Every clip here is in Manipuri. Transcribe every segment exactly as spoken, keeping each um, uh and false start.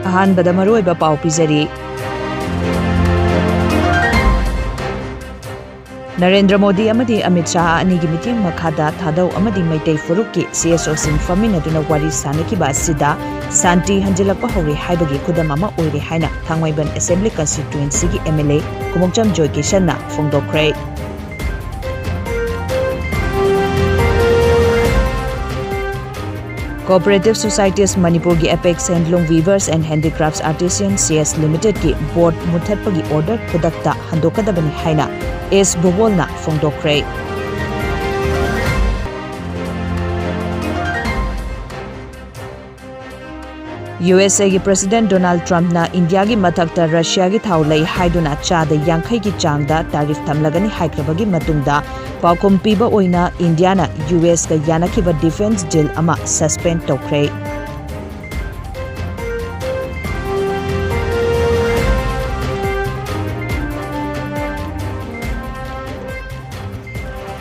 ꯑꯍꯥꯟꯕꯗ ꯃꯔꯨꯑꯣꯏꯕ ꯄꯥꯎ ꯄꯤꯖꯔꯤ꯫ ꯅꯔꯦꯟꯗ꯭ꯔ ꯃꯣꯗꯤ ꯑꯃꯗꯤ ꯑꯃꯤꯠ ꯁꯥꯍ ꯑꯅꯤꯒꯤ ꯃꯤꯠꯌꯦꯡ ꯃꯈꯥꯗ ꯊꯥꯗꯧ ꯑꯃꯗꯤ ꯃꯩꯇꯩ ꯐꯨꯔꯨꯞꯀꯤ ꯁꯤ ꯑꯦꯁ ꯑꯣꯁꯤꯡ ꯐꯝꯃꯤꯟꯅꯗꯨꯅ ꯋꯥꯔꯤ ꯁꯥꯅꯈꯤꯕ ꯑꯁꯤꯗ ꯁꯥꯟꯇꯤ ꯍꯟꯖꯤꯜꯂꯛꯄ ꯍꯧꯔꯦ ꯍꯥꯏꯕꯒꯤ ꯈꯨꯗꯝ ꯑꯃ ꯑꯣꯏꯔꯦ ꯍꯥꯏꯅ ꯊꯥꯡꯃꯩꯕꯟ ꯑꯦꯁꯦꯝꯕ꯭ꯂꯤ ꯀꯟꯁꯇꯤꯇ꯭ꯋꯦꯟꯁꯤꯒꯤ ꯑꯦꯝ ꯑꯦꯜ ꯑꯦ ꯀꯨꯃꯣꯛꯆꯝ ꯖꯣꯏꯀꯤꯁꯟꯅ ꯐꯣꯡꯗꯣꯛꯈ꯭ꯔꯦ꯫ Cooperative Societies ꯃꯅꯤꯄꯨꯔꯒꯤ apex handloom weavers and handicrafts artisan C S ꯂꯤꯃꯤꯇꯦꯗꯀꯤ board ꯃꯨꯠꯊꯠꯄꯒꯤ order ꯈꯨꯗꯛꯇ ꯍꯟꯗꯣꯛꯀꯗꯕꯅꯤ ꯍꯥꯏꯅ ꯑꯦꯁ ꯕꯨꯕꯣꯜꯅ ꯐꯣꯡꯗꯣꯛꯈ꯭ꯔꯦ꯫ ꯌꯨ ꯑꯦꯁ ꯑꯦꯒꯤ ꯄ꯭ꯔꯦꯁꯤꯗꯦꯟꯠ ꯗꯣꯅꯥꯜꯗ ꯇ꯭ꯔꯝꯞꯅ ꯏꯟꯗꯤꯌꯥꯒꯤ ꯃꯊꯛꯇ ꯔꯁꯤꯌꯥꯒꯤ ꯊꯥꯎ ꯂꯩ ꯍꯥꯏꯗꯨꯅ ꯆꯥꯗ ꯌꯥꯡꯈꯩꯒꯤ ꯆꯥꯡꯗ ꯇꯥꯔꯤꯐ ꯊꯝꯂꯒꯅꯤ ꯍꯥꯏꯈ꯭ꯔꯕꯒꯤ ꯃꯇꯨꯡꯗ ꯄꯥꯎꯈꯨꯝ ꯄꯤꯕ ꯑꯣꯏꯅ ꯏꯟꯗꯤꯌꯥꯅ ꯌꯨ ꯑꯦꯁꯀ ꯌꯥꯅꯈꯤꯕ ꯗꯤꯐꯦꯟꯁ ꯗꯤꯜ ꯑꯃ ꯁꯁꯄꯦꯟ ꯇꯧꯈ꯭ꯔꯦ꯫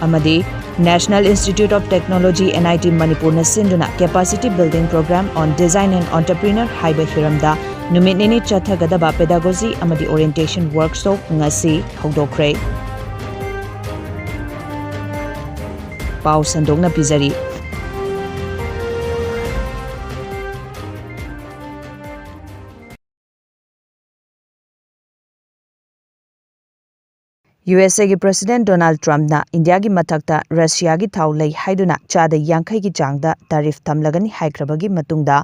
ꯑꯃꯗꯤ National Institute of Technology, N I T ꯃꯅꯤꯄꯨꯔꯅ ꯁꯤꯟꯗꯨꯅ Capacity Building Program on Design and Entrepreneur ꯍꯥꯏꯕ ꯍꯤꯔꯝꯗ ꯅꯨꯃꯤꯠ ꯅꯤꯅꯤ ꯆꯠꯊꯒꯗꯕ pedagogy ꯑꯃꯗꯤ orientation workshop ꯉꯁꯤ ꯍꯧꯗꯣꯛꯈ꯭ꯔꯦ꯫ ꯄꯥꯎ ꯁꯟꯗꯣꯛꯅ ꯄꯤꯖꯔꯤ꯫ ꯌꯨ ꯑꯦꯁ ꯑꯦꯒꯤ ꯄ꯭ꯔꯦꯁꯤꯗꯦꯟꯠ ꯗꯣꯅꯥꯜꯗ ꯇ꯭ꯔꯝꯞꯅ ꯏꯟꯗꯤꯌꯥꯒꯤ ꯃꯊꯛꯇ ꯔꯁꯤꯌꯥꯒꯤ ꯊꯥꯎ ꯂꯩ ꯍꯥꯏꯗꯨꯅ ꯆꯥꯗ ꯌꯥꯡꯈꯩꯒꯤ ꯆꯥꯡꯗ ꯇꯥꯔꯤꯐ ꯊꯝꯂꯒꯅꯤ ꯍꯥꯏꯈ꯭ꯔꯕꯒꯤ ꯃꯇꯨꯡꯗ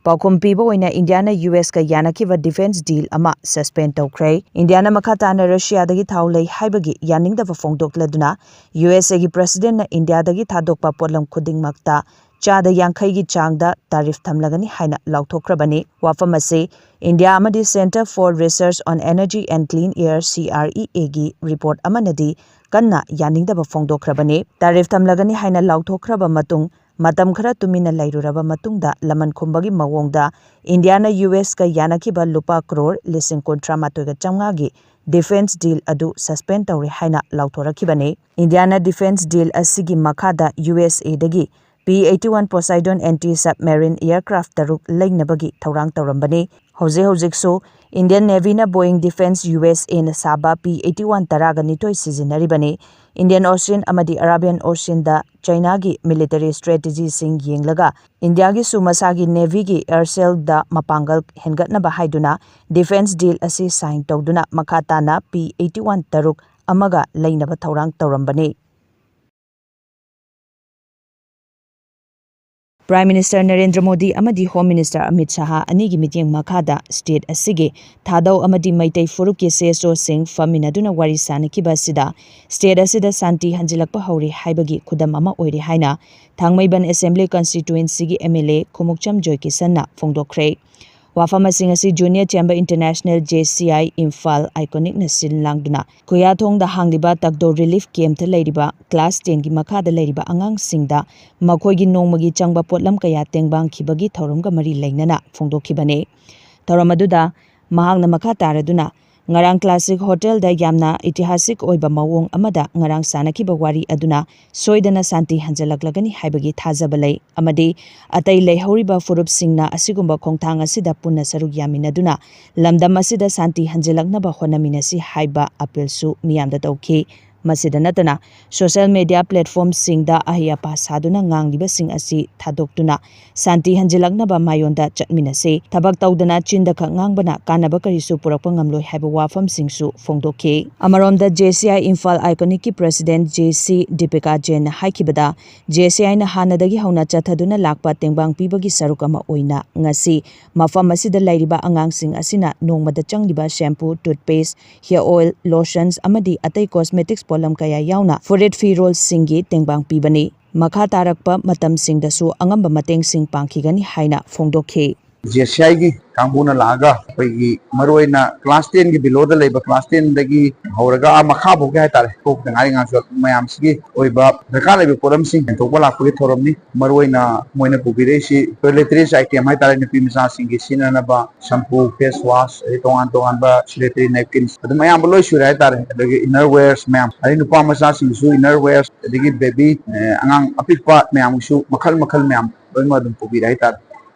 ꯄꯥꯎꯈꯨꯝ ꯄꯤꯕ ꯑꯣꯏꯅ ꯏꯟꯗꯤꯌꯥꯅ ꯌꯨ ꯑꯦꯁꯀ ꯌꯥꯅꯈꯤꯕ ꯗꯤꯐꯦꯟꯁ ꯗꯤꯜ ꯑꯃ ꯁꯁꯄꯦꯟ ꯇꯧꯈ꯭ꯔꯦ꯫ ꯏꯟꯗꯤꯌꯥꯅ ꯃꯈꯥ ꯇꯥꯅ ꯔꯁꯤꯌꯥꯗꯒꯤ ꯊꯥꯎ ꯂꯩ ꯍꯥꯏꯕꯒꯤ ꯌꯥꯅꯤꯡꯗꯕ ꯐꯣꯡꯗꯣꯛꯂꯗꯨꯅ ꯌꯨ ꯑꯦꯁ ꯑꯦꯒꯤ ꯄ꯭ꯔꯦꯁꯤꯗꯦꯟꯠꯅ ꯏꯟꯗꯤꯌꯥꯗꯒꯤ ꯊꯥꯗꯣꯛꯄ ꯄꯣꯠꯂꯝ ꯈꯨꯗꯤꯡꯃꯛꯇ ꯆꯥꯗ ꯌꯥꯡꯈꯩꯒꯤ ꯆꯥꯡꯗ ꯇꯥꯔꯤꯐ ꯊꯝꯂꯒꯅꯤ ꯍꯥꯏꯅ ꯂꯥꯎꯊꯣꯛꯈ꯭ꯔꯕꯅꯤ꯫ ꯋꯥꯐꯝ ꯑꯁꯤ ꯏꯟꯗꯤꯌꯥ ꯑꯃꯗꯤ Centre for Research on Energy and Clean Air, C R E A, ꯒꯤ ꯔꯤꯄꯣꯔꯠ ꯑꯃꯅꯗꯤ ꯀꯟꯅ ꯌꯥꯅꯤꯡꯗꯕ ꯐꯣꯡꯗꯣꯛꯈ꯭ꯔꯕꯅꯤ꯫ ꯇꯥꯔꯤꯐ ꯊꯝꯂꯒꯅꯤ ꯍꯥꯏꯅ ꯂꯥꯎꯊꯣꯛꯈ꯭ꯔꯕ ꯃꯇꯨꯡ, ꯃꯇꯝ ꯈꯔ ꯇꯨꯃꯤꯟꯅ ꯂꯩꯔꯨꯔꯕ ꯃꯇꯨꯡꯗ ꯂꯃꯟ ꯈꯨꯝꯕꯒꯤ ꯃꯑꯣꯡꯗ ꯏꯟꯗꯤꯌꯥꯅ ꯌꯨ ꯑꯦꯁꯀ ꯌꯥꯅꯈꯤꯕ ꯂꯨꯄꯥ ꯀ꯭ꯔꯣꯔ ꯂꯤꯁꯤꯡ ꯀꯨꯟꯊ꯭ꯔꯥ ꯃꯥꯊꯣꯏꯒ ꯆꯥꯝꯃꯉꯥꯒꯤ ꯗꯤꯐꯦꯟꯁ ꯗꯤꯜ ꯑꯗꯨ ꯁꯁꯄꯦꯟ ꯇꯧꯔꯦ ꯍꯥꯏꯅ ꯂꯥꯎꯊꯣꯔꯛꯈꯤꯕꯅꯤ꯫ ꯏꯟꯗꯤꯌꯥꯅ ꯗꯤꯐꯦꯟꯁ ꯗꯤꯜ ꯑꯁꯤꯒꯤ ꯃꯈꯥꯗ ꯌꯨ ꯑꯦꯁ ꯑꯦꯗꯒꯤ P eighty one Poseidon anti submarine aircraft ꯇꯔꯨꯛ ꯂꯩꯅꯕꯒꯤ ꯊꯧꯔꯥꯡ ꯇꯧꯔꯝꯕꯅꯤ꯫ ꯍꯧꯖꯤꯛ ꯍꯧꯖꯤꯛꯁꯨ Indian Navy ꯅ Boeing Defence U S A ꯅ ꯁꯥꯕ P eighty one ꯇꯔꯥꯒ ꯅꯤꯊꯣꯏ ꯁꯤꯖꯤꯟꯅꯔꯤꯕꯅꯤ꯫ Indian Ocean ꯑꯃꯗꯤ Arabian Ocean ꯗ China ꯒꯤ military strategy ꯁꯤꯡ ꯌꯦꯡꯂꯒ India ꯒꯤꯁꯨ ꯃꯁꯥꯒꯤ Navy ꯒꯤ air cell ꯗ ꯃꯄꯥꯡꯒꯜ ꯍꯦꯟꯒꯠꯅꯕ ꯍꯥꯏꯗꯨꯅ defence deal ꯑꯁꯤ sign ꯇꯧꯗꯨꯅ ꯃꯈꯥ ꯇꯥꯅ P eighty one ꯇꯔꯨꯛ ꯑꯃꯒ ꯂꯩꯅꯕ ꯊꯧꯔꯥꯡ ꯇꯧꯔꯝꯕꯅꯤ꯫ Prime Minister ꯅꯔꯦꯟꯗ꯭ꯔ ꯃꯣꯗꯤ ꯑꯃꯗꯤ Home Minister ꯑꯃꯤꯠ ꯁꯍꯥ ꯑꯅꯤꯒꯤ ꯃꯤꯠꯌꯦꯡ ꯃꯈꯥꯗ state ꯑꯁꯤꯒꯤ ꯊꯥꯗꯧ ꯑꯃꯗꯤ ꯃꯩꯇꯩ ꯐꯨꯔꯨꯞꯀꯤ C S O ꯁꯤꯡ ꯐꯝꯃꯤꯟꯅꯗꯨꯅ ꯋꯥꯔꯤ ꯁꯥꯅꯈꯤꯕ ꯑꯁꯤꯗ state ꯑꯁꯤꯗ ꯁꯥꯟꯇꯤ ꯍꯟꯖꯤꯜꯂꯛꯄ ꯍꯧꯔꯦ ꯍꯥꯏꯕꯒꯤ ꯈꯨꯗꯝ ꯑꯃ ꯑꯣꯏꯔꯦ ꯍꯥꯏꯅ ꯊꯥꯡꯃꯩꯕꯟ Assembly Constituency ꯒꯤ M L A ꯈꯨꯃꯨꯛꯆꯝ ꯖꯣꯏꯀꯤꯁꯟꯅ ꯐꯣꯡꯗꯣꯛꯈ꯭ꯔꯦ꯫ ꯋꯥꯐꯝ ꯑꯁꯤꯡ ꯑꯁꯤ Junior Chamber International, J C I, Imphal Iconic ꯅ ꯁꯤꯜ ꯂꯥꯡꯗꯨꯅ ꯈꯨꯌꯥꯊꯣꯡꯗ ꯍꯥꯡꯂꯤꯕ ꯇꯛꯗꯣ relief camp ꯇ ꯂꯩꯔꯤꯕ class ten ꯒꯤ ꯃꯈꯥꯗ ꯂꯩꯔꯤꯕ ꯑꯉꯥꯡꯁꯤꯡꯗ ꯃꯈꯣꯏꯒꯤ ꯅꯣꯡꯃꯒꯤ ꯆꯪꯕ ꯄꯣꯠꯂꯝ ꯀꯌꯥ ꯇꯦꯡꯕꯥꯡꯈꯤꯕꯒꯤ ꯊꯧꯔꯝꯒ ꯃꯔꯤ ꯂꯩꯅꯅ ꯐꯣꯡꯗꯣꯛꯈꯤꯕꯅꯤ꯫ ꯊꯧꯔꯝ ꯑꯗꯨꯗ ꯃꯍꯥꯛꯅ ꯃꯈꯥ ꯇꯥꯔꯗꯨꯅ ꯉꯔꯥꯡ Classic Hotel ꯗ ꯌꯥꯝꯅ ꯏꯇꯤꯍꯥꯁꯤꯛ ꯑꯣꯏꯕ ꯃꯑꯣꯡ ꯑꯃꯗ ꯉꯔꯥꯡ ꯁꯥꯟꯅꯈꯤꯕ ꯋꯥꯔꯤ ꯑꯗꯨꯅ ꯁꯣꯏꯗꯅ ꯁꯥꯟꯇꯤ ꯍꯟꯖꯤꯜꯂꯛꯂꯒꯅꯤ ꯍꯥꯏꯕꯒꯤ ꯊꯥꯖꯕ ꯂꯩ ꯑꯃꯗꯤ ꯑꯇꯩ ꯂꯩꯍꯧꯔꯤꯕ ꯐꯨꯔꯨꯞꯁꯤꯡꯅ ꯑꯁꯤꯒꯨꯝꯕ ꯈꯣꯡꯊꯥꯡ ꯑꯁꯤꯗ ꯄꯨꯟꯅ ꯁꯔꯨꯛ ꯌꯥꯃꯤꯟꯅꯗꯨꯅ ꯂꯝꯗꯝ ꯑꯁꯤꯗ ꯁꯥꯟꯇꯤ ꯍꯟꯖꯤꯜꯂꯛꯅꯕ ꯍꯣꯠꯅꯃꯤꯟꯅꯁꯤ ꯍꯥꯏꯕ appeal ꯁꯨ ꯃꯤꯌꯥꯝꯗ ꯇꯧꯈꯤ꯫ ꯃꯁꯤꯗ ꯅꯠꯇꯅ social media platform ꯁꯤꯡꯗ ꯑꯍꯩ ꯑꯄꯥ ꯁꯥꯗꯨꯅ ꯉꯥꯡꯂꯤꯕꯁꯤꯡ ꯑꯁꯤ ꯊꯥꯗꯣꯛꯇꯨꯅ ꯁꯥꯟꯇꯤ ꯍꯟꯖꯤꯜꯂꯛꯅꯕ ꯃꯥꯌꯣꯟꯗ ꯆꯠꯃꯤꯟꯅꯁꯤ꯫ ꯊꯕꯛ ꯇꯧꯗꯅ ꯆꯤꯟꯗ ꯈꯛ ꯉꯥꯡꯕꯅ ꯀꯥꯟꯅꯕ ꯀꯔꯤꯁꯨ ꯄꯨꯔꯛꯄ ꯉꯝꯂꯣꯏ ꯍꯥꯏꯕ ꯋꯥꯐꯝꯁꯤꯡꯁꯨ ꯐꯣꯡꯗꯣꯛꯈꯤ꯫ ꯑꯃꯔꯣꯝꯗ J C I Imphal Iconic ꯀꯤ President J C Deepika ꯖꯦꯟꯅ ꯍꯥꯏꯈꯤꯕꯗ, J C I ꯅ ꯍꯥꯟꯅꯗꯒꯤ ꯍꯧꯅ ꯆꯠꯊꯗꯨꯅ ꯂꯥꯛꯄ ꯇꯦꯡꯕꯥꯡ ꯄꯤꯕꯒꯤ ꯁꯔꯨꯛ ꯑꯃ ꯑꯣꯏꯅ ꯉꯁꯤ ꯃꯐꯝ ꯑꯁꯤꯗ ꯂꯩꯔꯤꯕ ꯑꯉꯥꯡꯁꯤꯡ ꯑꯁꯤꯅ ꯅꯣꯡꯃꯗ ꯆꯪꯂꯤꯕ shampoo, toothpaste, hair oil, lotions ꯑꯃꯗꯤ ꯑꯇꯩ cosmetics ꯄꯣꯠꯂꯝ ꯀꯌꯥ ꯌꯥꯎꯅ ꯐꯨꯔꯤꯠ ꯐꯤꯔꯣꯜꯁꯤꯡꯒꯤ ꯇꯦꯡꯕꯥꯡ ꯄꯤꯕꯅꯤ꯫ ꯃꯈꯥ ꯇꯥꯔꯛꯄ ꯃꯇꯝꯁꯤꯡꯗꯁꯨ ꯑꯉꯝꯕ ꯃꯇꯦꯡꯁꯤꯡ ꯄꯥꯡꯈꯤꯒꯅꯤ ꯍꯥꯏꯅ ꯐꯣꯡꯗꯣꯛꯈꯤ꯫ ꯖꯦ ꯁꯤ ꯑꯥꯏꯒꯤ ꯀꯥꯡꯕꯨꯅ ꯂꯥꯛꯑꯒ ꯑꯩꯈꯣꯏꯒꯤ ꯃꯔꯨꯑꯣꯏꯅ class ten ꯒꯤ below ꯗ ꯂꯩꯕ, class ten ꯗꯒꯤ ꯍꯧꯔꯒ ꯑꯥ ꯃꯈꯥ ꯐꯥꯎꯒꯤ ꯍꯥꯏꯇꯥꯔꯦ, ꯊꯣꯛꯄꯗ ꯉꯥꯏꯔꯤ ꯑꯉꯥꯡꯁꯨ ꯃꯌꯥꯝꯁꯤꯒꯤ ꯑꯣꯏꯕ ꯗꯔꯀꯥꯔ ꯂꯩꯕ ꯄꯣꯠꯂꯝꯁꯤꯡ ꯌꯦꯟꯊꯣꯛꯄ ꯂꯥꯛꯄꯒꯤ ꯊꯧꯔꯝꯅꯤ꯫ ꯃꯔꯨꯑꯣꯏꯅ ꯃꯣꯏꯅ ꯄꯨꯕꯤꯔꯛꯏꯁꯤ toiletries item ꯍꯥꯏꯇꯥꯔꯦ, ꯅꯨꯄꯤ ꯃꯆꯥꯁꯤꯡꯒꯤ ꯁꯤꯖꯤꯟꯅꯅꯕ shampoo, face wash, ꯑꯗꯩ ꯇꯣꯉꯥꯟ ꯇꯣꯉꯥꯟꯕ sanitary napkins, ꯑꯗꯨꯝ ꯑꯌꯥꯝꯕ ꯂꯣꯏ ꯁꯨꯔꯦ ꯍꯥꯏꯇꯥꯔꯦ꯫ ꯑꯗꯒꯤ inner wears ꯃꯌꯥꯝ, ꯑꯗꯩ ꯅꯨꯄꯥ ꯃꯆꯥꯁꯤꯡꯁꯨ inner wears, ꯑꯗꯒꯤ baby, ꯑꯦ, ꯑꯉꯥꯡ ꯑꯄꯤꯛꯄ ꯃꯌꯥꯝꯒꯤꯁꯨ ꯃꯈꯜ ꯃꯈꯜ ꯃꯌꯥꯝ ꯂꯣꯏꯅꯃꯛ ꯑꯗꯨꯝ ꯄꯨꯕꯤꯔꯦ ꯍꯥꯏꯇꯥꯔꯦ꯫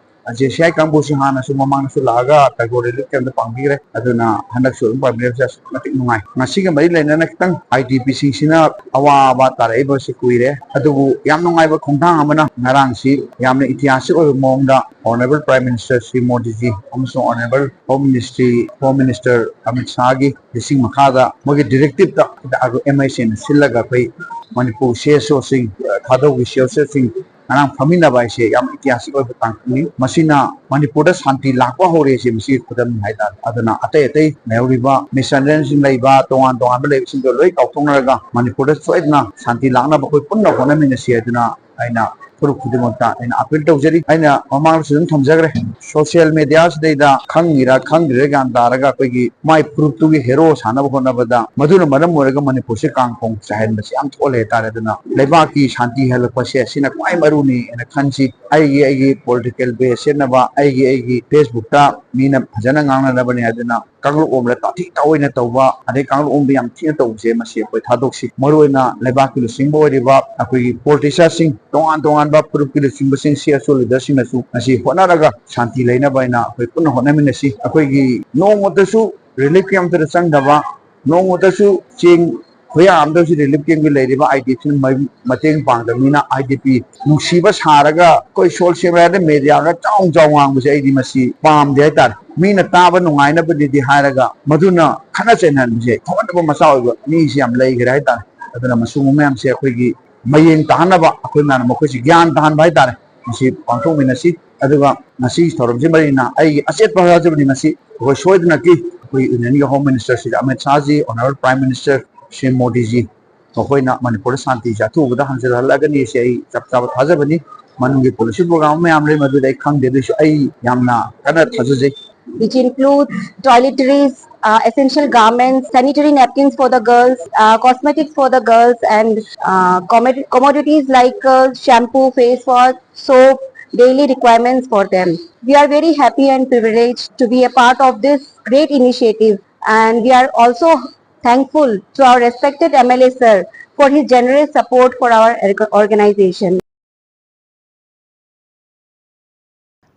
ꯖꯦ ꯁꯤ ꯑꯥꯏ ꯀꯥꯡꯕꯨꯁꯤ ꯍꯥꯟꯅꯁꯨ ꯃꯃꯥꯡꯗꯁꯨ ꯂꯥꯛꯑꯒ Tagore Relief Camp ꯇ ꯄꯥꯡꯕꯤꯈ꯭ꯔꯦ, ꯑꯗꯨꯅ ꯍꯟꯗꯛꯁꯨ ꯑꯗꯨꯝ ꯄꯥꯡꯕꯤꯔꯛꯄꯁꯦ ꯑꯁꯨꯛꯀꯤ ꯃꯇꯤꯛ ꯅꯨꯡꯉꯥꯏ꯫ ꯉꯁꯤꯒ ꯃꯔꯤ ꯂꯩꯅꯅ ꯈꯤꯇꯪ ꯑꯥꯏ ꯗꯤ ꯄꯤ ꯁꯤꯡꯁꯤꯅ ꯑꯋꯥꯕ ꯇꯥꯔꯛꯏꯕꯁꯤ ꯀꯨꯏꯔꯦ, ꯑꯗꯨꯕꯨ ꯌꯥꯝ ꯅꯨꯡꯉꯥꯏꯕ ꯈꯣꯡꯊꯥꯡ ꯑꯃꯅ ꯉꯔꯥꯡꯁꯤ ꯌꯥꯝꯅ ꯏꯇꯤꯍꯥꯁꯤꯛ ꯑꯣꯏꯕ ꯃꯑꯣꯡꯗ Honourable Prime Minister ꯁ꯭ꯔꯤ ꯃꯣꯗꯤꯖꯤ ꯑꯃꯁꯨꯡ Honourable Home Ministry, Home Minister Amit ꯁꯥꯍꯒꯤ ꯂꯤꯁꯤꯡ ꯃꯈꯥꯗ ꯃꯣꯏꯒꯤ directive ꯇ ꯑꯦꯝ ꯑꯥꯏ ꯁꯤ ꯅ ꯁꯤꯜꯂꯒ ꯑꯩꯈꯣꯏ ꯃꯅꯤꯄꯨꯔ ꯁꯤ ꯑꯦꯁ ꯑꯣ ꯁꯤꯡ, ꯊꯥꯗꯧꯒꯤ ꯁꯤ ꯑꯦꯁ ꯑꯣ ꯁꯤꯡ ꯉꯔꯥꯡ ꯐꯝꯃꯤꯟꯅꯕ ꯍꯥꯏꯁꯦ ꯌꯥꯝ ꯏꯇꯤꯍꯥꯁꯤꯛ ꯑꯣꯏꯕ ꯇꯥꯡꯀꯛꯅꯤ꯫ ꯃꯁꯤꯅ ꯃꯅꯤꯄꯨꯔꯗ ꯁꯥꯟꯇꯤ ꯂꯥꯛꯄ ꯍꯧꯔꯦꯁꯦ ꯃꯁꯤꯒꯤ ꯈꯨꯗꯝꯅꯤ ꯍꯥꯏꯇꯥꯔꯦ꯫ ꯑꯗꯨꯅ ꯑꯇꯩ ꯑꯇꯩ ꯂꯩꯍꯧꯔꯤꯕ misunderstanding ꯂꯩꯕ, ꯇꯣꯉꯥꯟ ꯇꯣꯉꯥꯟꯕ ꯂꯩꯕꯁꯤꯡꯗꯣ ꯂꯣꯏ ꯀꯥꯎꯊꯣꯛꯅꯔꯒ ꯃꯅꯤꯄꯨꯔꯗ ꯁꯣꯏꯗꯅ ꯁꯥꯟꯇꯤ ꯂꯥꯛꯅꯕ ꯑꯩꯈꯣꯏ ꯄꯨꯟꯅ ꯍꯣꯠꯅꯃꯤꯟꯅꯁꯤ ꯍꯥꯏꯗꯨꯅ ꯑꯩꯅ ꯐꯨꯔꯨꯞ ꯈꯨꯗꯤꯡꯃꯛꯇ ꯑꯩꯅ appeal ꯇꯧꯖꯔꯤ꯫ ꯑꯩꯅ ꯃꯃꯥꯡꯗꯁꯨ ꯑꯗꯨꯝ ꯊꯝꯖꯈ꯭ꯔꯦ, social media ꯁꯤꯗꯩꯗ ꯈꯪꯉꯤꯔꯥ ꯈꯪꯗ꯭ꯔꯤꯔꯥ ꯒ꯭ꯌꯥꯟ ꯇꯥꯔꯒ ꯑꯩꯈꯣꯏꯒꯤ ꯃꯥꯏ ꯐꯨꯔꯨꯞꯇꯨꯒꯤ hero ꯁꯥꯟꯅꯕ ꯍꯣꯠꯅꯕꯗ ꯃꯗꯨꯅ ꯃꯔꯝ ꯑꯣꯏꯔꯒ ꯃꯅꯤꯄꯨꯔꯁꯦ ꯀꯥꯡ ꯈꯣꯡ ꯆꯥꯏꯍꯟꯕꯁꯦ ꯌꯥꯝ ꯊꯣꯛꯍꯜꯂꯦ ꯍꯥꯏꯇꯥꯔꯦ꯫ ꯑꯗꯨꯅ ꯂꯩꯕꯥꯛꯀꯤ ꯁꯥꯟꯇꯤ ꯍꯜꯂꯛꯄꯁꯦ ꯁꯤꯅ ꯈ꯭ꯋꯥꯏ ꯃꯔꯨꯅꯤ ꯍꯥꯏꯅ ꯈꯟꯁꯤ꯫ ꯑꯩꯒꯤ, ꯑꯩꯒꯤ political base ꯁꯦꯠꯅꯕ, ꯑꯩꯒꯤ, ꯑꯩꯒꯤ Facebook ꯇ ꯃꯤꯅ ꯐꯖꯅ ꯉꯥꯡꯅꯅꯕꯅꯤ ꯍꯥꯏꯗꯨꯅ ꯀꯥꯡꯂꯨꯞ ꯑꯃꯗ ꯇꯥꯊꯤ ꯇꯥꯑꯣꯏꯅ ꯇꯧꯕ, ꯑꯗꯩ ꯀꯥꯡꯂꯨꯞ ꯑꯃꯗ ꯌꯥꯝ ꯊꯤꯅ ꯇꯧꯕꯁꯦ ꯃꯁꯤ ꯑꯩꯈꯣꯏ ꯊꯥꯗꯣꯛꯁꯤ꯫ ꯃꯔꯨꯑꯣꯏꯅ ꯂꯩꯕꯥꯛꯀꯤ ꯂꯨꯆꯤꯡꯕ ꯑꯣꯏꯔꯤꯕ ꯑꯩꯈꯣꯏꯒꯤ politician ꯁꯤꯡ, ꯇꯣꯉꯥꯟ ꯇꯣꯉꯥꯟꯕ ꯐꯨꯔꯨꯞꯀꯤ ꯂꯨꯆꯤꯡꯕꯁꯤꯡ, ꯁꯤ ꯑꯦꯁ ꯑꯣ leader ꯁꯤꯡꯅꯁꯨ ꯃꯁꯤ ꯍꯣꯠꯅꯔꯒ ꯁꯥꯟꯇꯤ ꯂꯩꯅꯕ ꯍꯥꯏꯅ ꯑꯩꯈꯣꯏ ꯄꯨꯟꯅ ꯍꯣꯠꯅꯃꯤꯟꯅꯁꯤ꯫ ꯑꯩꯈꯣꯏꯒꯤ ꯅꯣꯡꯃꯇꯁꯨ relief camp ꯇ ꯆꯪꯗꯕ, ꯅꯣꯡꯃꯇꯁꯨ ꯆꯦꯡ ꯈꯨꯌꯥ ꯑꯃꯗ ꯍꯧꯖꯤꯛ relief camp ꯀꯤ ꯂꯩꯔꯤꯕ ꯑꯥꯏ ꯗꯤ ꯄꯤ ꯁꯤꯅ ꯃ-, ꯃꯇꯦꯡ ꯄꯥꯡꯗꯕꯅꯤꯅ ꯑꯥꯏ ꯗꯤ ꯄꯤ ꯅꯨꯡꯁꯤꯕ ꯁꯥꯔꯒ ꯑꯩꯈꯣꯏ social media ꯗ ꯆꯥꯎ ꯆꯥꯎ ꯉꯥꯡꯕꯁꯦ ꯑꯩꯗꯤ ꯃꯁꯤ ꯄꯥꯝꯗꯦ ꯍꯥꯏꯇꯥꯔꯦ꯫ ꯃꯤꯅ ꯇꯥꯕ ꯅꯨꯡꯉꯥꯏꯅꯕꯅꯤꯗꯤ ꯍꯥꯏꯔꯒ ꯃꯗꯨꯅ ꯈꯠꯅ ꯆꯩꯅꯍꯟꯕꯁꯦ ꯊꯣꯛꯍꯟꯗꯕ ꯃꯆꯥ ꯑꯣꯏꯕ ꯃꯤꯁꯤ ꯌꯥꯝ ꯂꯩꯈ꯭ꯔꯦ ꯍꯥꯏꯇꯥꯔꯦ꯫ ꯑꯗꯨꯅ ꯃꯁꯤꯒꯨꯝꯕ ꯃꯌꯥꯝꯁꯦ ꯑꯩꯈꯣꯏꯒꯤ ꯃꯌꯦꯡ ꯇꯥꯍꯟꯅꯕ ꯑꯩꯈꯣꯏ ꯃꯌꯥꯝꯅ ꯃꯈꯣꯏꯁꯤ ꯒ꯭ꯌꯥꯟ ꯇꯥꯍꯟꯕ ꯍꯥꯏꯇꯥꯔꯦ꯫ ꯃꯁꯤ ꯄꯥꯡꯊꯣꯛꯃꯤꯟꯅꯁꯤ꯫ ꯑꯗꯨꯒ ꯉꯁꯤꯒꯤ ꯊꯧꯔꯝꯁꯤꯒꯤ ꯃꯔꯤ ꯂꯩꯅꯅ ꯑꯩꯒꯤ ꯑꯆꯦꯠꯄ ꯊꯥꯖꯕꯅꯤ, ꯉꯁꯤ ꯑꯩꯈꯣꯏ ꯁꯣꯏꯗꯅꯀꯤ ꯑꯩꯈꯣꯏ Union ꯒꯤ Home Minister Shri Amit ꯁꯥꯍꯖꯤ, Honourable Prime Minister Shri ꯃꯣꯗꯤꯖꯤ, ꯃꯈꯣꯏꯅ ꯃꯅꯤꯄꯨꯔꯗ ꯁꯥꯟꯇꯤꯁꯦ ꯑꯊꯨꯕꯗ ꯍꯟꯖꯤꯜꯍꯜꯂꯛꯑꯒꯅꯤ ꯁꯤ ꯑꯩ ꯆꯞ ꯆꯥꯕ ꯊꯥꯖꯕꯅꯤ꯫ ꯃꯅꯨꯡꯒꯤ ꯄꯣꯂꯤꯁꯤ ꯄ꯭ꯔꯣꯒ꯭ꯔꯥꯝ ꯃꯌꯥꯝ ꯂꯩ, ꯃꯗꯨꯗ ꯑꯩ ꯈꯪꯗꯦ, ꯑꯗꯨꯏꯁꯨ ꯑꯩ ꯌꯥꯝꯅ ꯀꯟꯅ ꯊꯥꯖꯖꯩ꯫ Which includes toiletries, uh, essential garments, sanitary napkins for the girls, uh, cosmetics for the girls, and uh, commod- commodities like uh, shampoo, face wash, soap, daily requirements for them. We are very happy and privileged to be a part of this great initiative, and we are also thankful to our respected M L A sir for his generous support for our org- organization.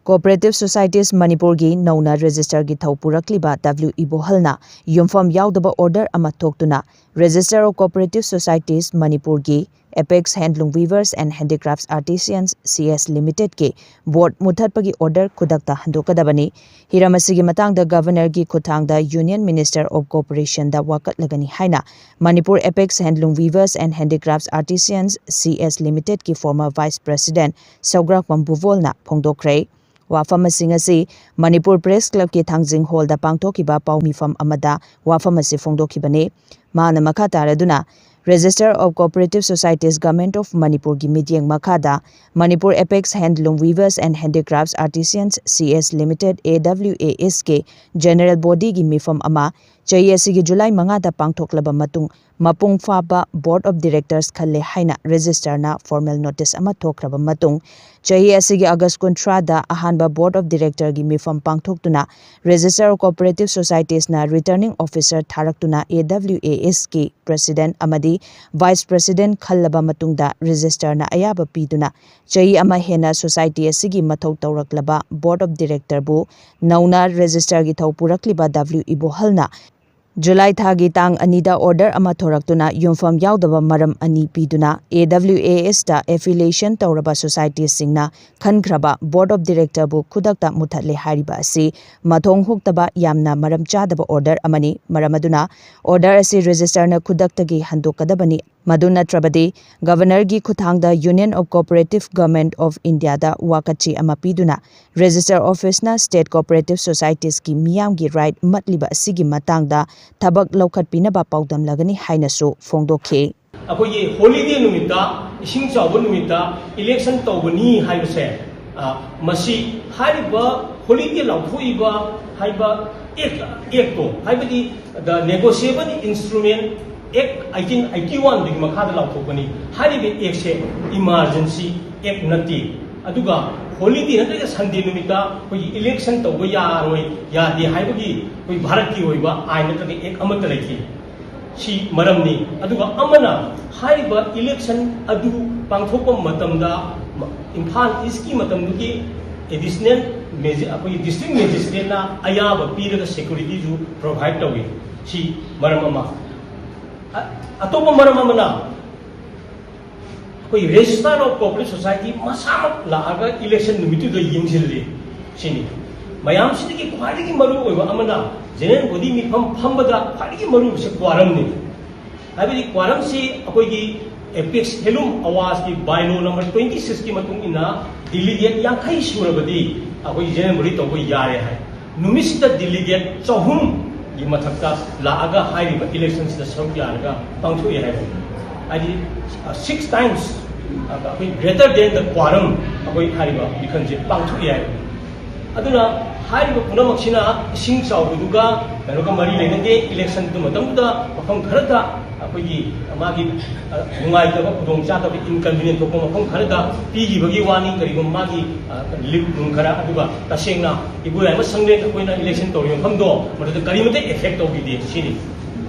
Cooperative Societies ꯃꯅꯤꯄꯨꯔꯒꯤ ꯅꯧꯅ ꯔꯦꯖꯤꯁꯇꯔꯒꯤ ꯊꯧ ꯄꯨꯔꯛꯂꯤꯕ ꯗꯕ꯭ꯂꯤꯎ ꯏꯕꯣꯍꯜꯅ ꯌꯨꯝꯐꯝ ꯌꯥꯎꯗꯕ ꯑꯣꯔꯗꯔ ꯑꯃ ꯊꯣꯛꯇꯨꯅ Register of Cooperative Societies ꯃꯅꯤꯄꯨꯔꯒꯤ Apex Handloom Weavers and Handicrafts Artisans C S Limitedꯀꯤ board ꯃꯨꯊꯠꯄꯒꯤ order ꯈꯨꯗꯛꯇ ꯍꯟꯗꯣꯛꯀꯗꯕꯅꯤ꯫ ꯍꯤꯔꯝ ꯑꯁꯤꯒꯤ ꯃꯇꯥꯡꯗ ꯒꯚꯔꯅꯔꯒꯤ ꯈꯨꯠꯊꯥꯡꯗ Union Minister of Cooperationꯗ ꯋꯥꯀꯠꯂꯒꯅꯤ ꯍꯥꯏꯅ Manipur Apex Handloom Weavers and Handicrafts Artisans C S Limitedꯀꯤ former vice president ꯁꯧꯒ꯭ꯔꯥꯛꯄꯝ ꯕꯨꯕꯣꯜꯅ ꯐꯣꯡꯗꯣꯛꯈ꯭ꯔꯦ꯫ ꯋꯥꯐꯝꯁꯤꯡ ꯑꯁꯤ ꯃꯅꯤꯄꯨꯔ Press Clubꯀꯤ ꯊꯥꯡꯖꯤꯡ ꯍꯣꯜꯗ ꯄꯥꯡꯊꯣꯛꯈꯤꯕ ꯄꯥꯎꯃꯤꯐꯝ ꯑꯃꯗ ꯋꯥꯐꯝ ꯑꯁꯤ ꯐꯣꯡꯗꯣꯛꯈꯤꯕꯅꯤ꯫ ꯃꯥꯅ ꯃꯈꯥ ꯇꯥꯔꯗꯨꯅ, Register of Cooperative Societies Government of ꯃꯅꯤꯄꯨꯔꯒꯤ ꯃꯤꯠꯌꯦꯡ ꯃꯈꯥꯗ Manipur Apex Handloom Weavers and Handicrafts Artisans C S Limited A W A S ꯀꯤ general bodyꯒꯤ ꯃꯤꯐꯝ ꯑꯃ ꯆꯍꯤ ꯑꯁꯤꯒꯤ ꯖꯨꯂꯥꯏ ꯃꯉꯥꯗ ꯄꯥꯡꯊꯣꯛꯂꯕ ꯃꯇꯨꯡ ꯃꯄꯨꯡ ꯐꯥꯕ Board of Directors ꯈꯜꯂꯦ ꯍꯥꯏꯅ ꯔꯦꯖꯤꯁꯇꯔꯅ formal notice ꯑꯃ ꯊꯣꯛꯈ꯭ꯔꯕ ꯃꯇꯨꯡ ꯆꯍꯤ ꯑꯁꯤꯒꯤ ꯑꯥꯒꯁ ꯀꯨꯟꯊ꯭ꯔꯥꯗ ꯑꯍꯥꯟꯕ Board of Directorꯒꯤ ꯃꯤꯐꯝ ꯄꯥꯡꯊꯣꯛꯇꯨꯅ Register of Cooperative Societiesꯅ Returning Officer ꯊꯥꯔꯛꯇꯨꯅ A W A Sꯀꯤ President ꯑꯃꯗꯤ Vice President ꯈꯜꯂꯕ ꯃꯇꯨꯡꯗ ꯔꯦꯖꯤꯁꯇꯔꯅ ꯑꯌꯥꯕ ꯄꯤꯗꯨꯅ ꯆꯍꯤ ꯑꯃ ꯍꯦꯟꯅ society ꯑꯁꯤꯒꯤ ꯃꯊꯧ ꯇꯧꯔꯛꯂꯕ Board of Directorꯕꯨ ꯅꯧꯅ ꯔꯦꯖꯤꯁꯇꯔꯒꯤ ꯊꯧ ꯄꯨꯔꯛꯂꯤꯕ ꯗꯕ꯭ꯂꯤꯎ ꯏꯕꯣꯍꯜꯅ ꯖꯨꯂꯥꯏ ꯊꯥꯒꯤ ꯇꯥꯡ ꯑꯅꯤꯗ ꯑꯣꯔꯗꯔ ꯑꯃ ꯊꯣꯔꯛꯇꯨꯅ ꯌꯨꯝꯐꯝ ꯌꯥꯎꯗꯕ ꯃꯔꯝ ꯑꯅꯤ ꯄꯤꯗꯨꯅ A W A Sꯇ affiliation ꯇꯧꯔꯕ societiesꯁꯤꯡꯅ ꯈꯟꯈ꯭ꯔꯕ Board of Directorꯕꯨ ꯈꯨꯗꯛꯇ ꯃꯨꯊꯠꯂꯦ ꯍꯥꯏꯔꯤꯕ ꯑꯁꯤ ꯃꯊꯣꯡ ꯍꯨꯛꯇꯕ ꯌꯥꯝꯅ ꯃꯔꯝ ꯆꯥꯗꯕ ꯑꯣꯔꯗꯔ ꯑꯃꯅꯤ꯫ ꯃꯔꯝ ꯑꯗꯨꯅ ꯑꯣꯔꯗꯔ ꯑꯁꯤ ꯔꯦꯖꯤꯁꯇꯔꯅ ꯈꯨꯗꯛꯇꯒꯤ ꯍꯟꯗꯣꯛꯀꯗꯕꯅꯤ꯫ ꯃꯗꯨ ꯅꯠꯇ꯭ꯔꯕꯗꯤ ꯒꯚꯔꯅꯔꯒꯤ ꯈꯨꯠꯊꯥꯡꯗ Union of Cooperative Government of Indiaꯗ ꯋꯥꯀꯠꯆꯦ ꯑꯃ ꯄꯤꯗꯨꯅ ꯔꯦꯖꯤꯁꯇꯔ ꯑꯣꯐꯤꯁꯅ state cooperative societiesꯀꯤ ꯃꯤꯌꯥꯝꯒꯤ right ꯃꯠꯂꯤꯕ ꯑꯁꯤꯒꯤ ꯃꯇꯥꯡꯗ ꯊꯕꯛ ꯂꯧꯈꯠꯄꯤꯅꯕ ꯄꯥꯎꯗꯝꯂꯒꯅꯤ ꯍꯥꯏꯅꯁꯨ ꯐꯣꯡꯗꯣꯛꯈꯤ꯫ ꯑꯩꯈꯣꯏꯒꯤ ꯍꯣꯂꯤꯗꯦ ꯅꯨꯃꯤꯠꯇ, ꯏꯁꯤꯡ ꯆꯥꯎꯕ ꯅꯨꯃꯤꯠꯇ ꯏꯂꯦꯛꯁꯟ ꯇꯧꯕꯅꯤ ꯍꯥꯏꯕꯁꯦ, ꯑ, ꯃꯁꯤ ꯍꯥꯏꯔꯤꯕ ꯍꯣꯂꯤꯗꯦ ꯂꯥꯎꯊꯣꯛꯏꯕ ꯍꯥꯏꯕ ꯑꯦꯛ, ꯑꯦꯛꯇꯣ, ꯍꯥꯏꯕꯗꯤ the negotiable instrument Act eighteen eighty one ꯗꯨꯒꯤ ꯃꯈꯥꯗ ꯂꯥꯎꯊꯣꯛꯄꯅꯤ꯫ ꯍꯥꯏꯔꯤꯕ ꯑꯦꯛꯁꯦ ꯏꯃꯥꯔꯖꯦꯟꯁꯤ ꯑꯦꯛ ꯅꯠꯇꯦ꯫ ꯑꯗꯨꯒ ꯍꯣꯂꯤꯗꯦ ꯅꯠꯇ꯭ꯔꯒ ꯁꯟꯗꯦ ꯅꯨꯃꯤꯠꯇ ꯑꯩꯈꯣꯏꯒꯤ ꯏꯂꯦꯛꯁꯟ ꯇꯧꯕ ꯌꯥꯔꯣꯏ, ꯌꯥꯗꯦ ꯍꯥꯏꯕꯒꯤ ꯑꯩꯈꯣꯏ ꯚꯥꯔꯠꯀꯤ ꯑꯣꯏꯕ ꯑꯥꯏꯟ ꯅꯠꯇ꯭ꯔꯒ ꯑꯦꯛ ꯑꯃꯠꯇ ꯂꯩꯇꯦ꯫ ꯁꯤ ꯃꯔꯝꯅꯤ꯫ ꯑꯗꯨꯒ ꯑꯃꯅ, ꯍꯥꯏꯔꯤꯕ ꯏꯂꯦꯛꯁꯟ ꯑꯗꯨ ꯄꯥꯡꯊꯣꯛꯄ ꯃꯇꯝꯗ ꯏꯝꯐꯥꯜ ꯏꯁꯀꯤ ꯃꯇꯝꯗꯨꯒꯤ ꯑꯦꯗꯤꯁꯅꯦꯜ ꯃꯦꯖꯤ-, ꯑꯩꯈꯣꯏꯒꯤ ꯗꯤꯁꯇ꯭ꯔꯤꯛ ꯃꯦꯖꯤꯁꯇ꯭ꯔꯦꯠꯅ ꯑꯌꯥꯕ ꯄꯤꯔꯒ ꯁꯦꯀ꯭ꯌꯨꯔꯤꯇꯤꯁꯨ ꯄ꯭ꯔꯣꯚꯥꯏꯗ ꯇꯧꯏ꯫ ꯁꯤ ꯃꯔꯝ ꯑꯃ꯫ ꯑ-, ꯑꯇꯣꯞꯄ ꯃꯔꯝ ꯑꯃꯅ, ꯑꯩꯈꯣꯏ Registrar of Cooperative Society ꯃꯁꯥꯃꯛ ꯂꯥꯛꯑꯒ ꯏꯂꯦꯛꯁꯟ ꯅꯨꯃꯤꯠꯇꯨꯗ ꯌꯦꯡꯁꯤꯜꯂꯤ ꯁꯤꯅꯤ꯫ ꯃꯌꯥꯝꯁꯤꯗꯒꯤ ꯈ꯭ꯋꯥꯏꯗꯒꯤ ꯃꯔꯨ ꯑꯣꯏꯕ ꯑꯃꯅ, ꯖꯦꯅꯔꯦꯜ ꯕꯣꯗꯤ ꯃꯤꯐꯝ ꯐꯝꯕꯗ ꯈ꯭ꯋꯥꯏꯗꯒꯤ ꯃꯔꯨ ꯑꯣꯏꯕꯁꯤ ꯀ꯭ꯋꯥꯔꯝꯅꯤ꯫ ꯍꯥꯏꯕꯗꯤ ꯀ꯭ꯋꯥꯔꯝꯁꯤ ꯑꯩꯈꯣꯏꯒꯤ ꯑꯦꯄꯦꯛꯁ ꯍꯦꯂꯨꯝ ꯑꯋꯥꯖꯀꯤ ꯕꯥꯏꯂꯣ ꯅꯝꯕꯔ ꯇ꯭ꯋꯦꯟꯇꯤ ꯁꯤꯛꯁꯀꯤ ꯃꯇꯨꯡ ꯏꯟꯅ ꯗꯤꯂꯤꯒꯦꯠ ꯌꯥꯡꯈꯩ ꯁꯨꯔꯕꯗꯤ ꯑꯩꯈꯣꯏ ꯖꯦꯅꯔꯦꯜ ꯕꯣꯗꯤ ꯇꯧꯕ ꯌꯥꯔꯦ ꯍꯥꯏ꯫ ꯅꯨꯃꯤꯠꯁꯤꯗ ꯗꯤꯂꯤꯒꯦꯠ ꯆꯍꯨꯝꯒꯤ ꯃꯊꯛꯇ ꯂꯥꯛꯑꯒ ꯍꯥꯏꯔꯤꯕ ꯏꯂꯦꯛꯁꯟꯁꯤꯗ ꯁꯔꯨꯛ ꯌꯥꯔꯒ ꯄꯥꯡꯊꯣꯛꯑꯦ ꯍꯥꯏꯕꯅꯤ꯫ ꯍꯥꯏꯗꯤ, ꯁꯤꯛꯁ ꯇꯥꯏꯝꯁ ꯑꯩꯈꯣꯏ greater than the quorum ꯑꯩꯈꯣꯏ ꯍꯥꯏꯔꯤꯕ ꯃꯤꯈꯜꯁꯦ ꯄꯥꯡꯊꯣꯛꯑꯦ ꯍꯥꯏꯕꯅꯤ꯫ ꯑꯗꯨꯅ ꯍꯥꯏꯔꯤꯕ ꯄꯨꯝꯅꯃꯛꯁꯤꯅ ꯏꯁꯤꯡ ꯆꯥꯎꯕꯗꯨꯒ ꯀꯩꯅꯣꯒ ꯃꯔꯤ ꯂꯩꯅꯗꯦ꯫ ꯏꯂꯦꯛꯁꯟꯗꯨ ꯃꯇꯝꯗꯨꯗ ꯃꯐꯝ ꯈꯔꯗ ꯑꯩꯈꯣꯏꯒꯤ ꯃꯥꯒꯤ, ꯑ, ꯅꯨꯡꯉꯥꯏꯇꯕ, ꯈꯨꯗꯣꯡꯆꯥꯗꯕ, inconvenient ꯊꯣꯛꯄ ꯃꯐꯝ ꯈꯔꯗ ꯄꯤꯈꯤꯕꯒꯤ ꯋꯥꯅꯤ꯫ ꯀꯔꯤꯒꯨꯝꯕ ꯃꯥꯒꯤ, ꯑ, ꯂꯤꯞ ꯅꯨꯡ ꯈꯔ, ꯑꯗꯨꯒ ꯇꯁꯦꯡꯅ ꯏꯕꯣꯌꯥꯏꯃ ꯁꯪꯂꯦꯟ ꯑꯩꯈꯣꯏꯅ ꯏꯂꯦꯛꯁꯟ ꯇꯧꯔꯤꯕ ꯃꯐꯝꯗꯣ ꯃꯗꯨꯗ ꯀꯔꯤꯃꯇ effect ꯇꯧꯈꯤꯗꯦ꯫ ꯁꯤꯅꯤ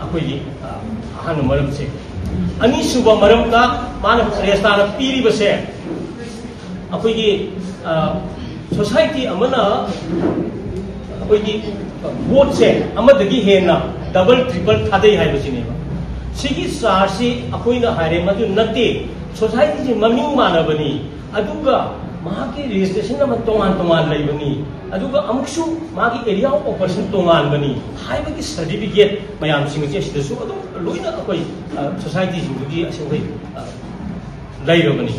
ꯑꯩꯈꯣꯏꯒꯤ, ꯑ, ꯑꯍꯥꯟꯕ ꯃꯔꯝꯁꯦ꯫ ꯑꯅꯤꯁꯨꯕ ꯃꯔꯝꯗ ꯃꯥꯅ ꯔꯦꯁꯇꯥꯅ ꯄꯤꯔꯤꯕꯁꯦ, ꯑꯩꯈꯣꯏꯒꯤ, ꯑ, ꯁꯣꯁꯥꯏꯇꯤ ꯑꯃꯅ ꯑꯩꯈꯣꯏꯒꯤ ꯚꯣꯠꯁꯦ ꯑꯃꯗꯒꯤ ꯍꯦꯟꯅ ꯗꯕꯜ ꯇ꯭ꯔꯤꯄꯜ ꯊꯥꯗꯩ ꯍꯥꯏꯕꯁꯤꯅꯦꯕ꯫ ꯁꯤꯒꯤ ꯆꯥꯔꯖꯁꯤ ꯑꯩꯈꯣꯏꯅ ꯍꯥꯏꯔꯦ ꯃꯗꯨ ꯅꯠꯇꯦ꯫ ꯁꯣꯁꯥꯏꯇꯤꯁꯤ ꯃꯃꯤꯡ ꯃꯥꯟꯅꯕꯅꯤ, ꯑꯗꯨꯒ ꯃꯍꯥꯛꯀꯤ ꯔꯦꯖꯤꯁꯇ꯭ꯔꯦꯁꯟ ꯅꯝꯕꯔ ꯇꯣꯉꯥꯟ ꯇꯣꯉꯥꯟ ꯂꯩꯕꯅꯤ, ꯑꯗꯨꯒ ꯑꯃꯨꯛꯁꯨ ꯃꯥꯒꯤ ꯑꯦꯔꯤꯌꯥ ꯑꯣꯐ ꯑꯣꯄꯔꯦꯁꯟ ꯇꯣꯉꯥꯟꯕꯅꯤ ꯍꯥꯏꯕꯒꯤ ꯁꯥꯔꯇꯤꯐꯤꯀꯦꯠ ꯃꯌꯥꯝꯁꯤꯡ ꯑꯁꯦ ꯁꯤꯗꯁꯨ ꯑꯗꯨꯝ ꯂꯣꯏꯅ ꯑꯩꯈꯣꯏ, ꯑ, ꯁꯣꯁꯥꯏꯇꯤꯁꯤꯡꯗꯨꯒꯤ ꯑꯁꯦꯡꯕꯩ, ꯑ, ꯂꯩꯔꯕꯅꯤ꯫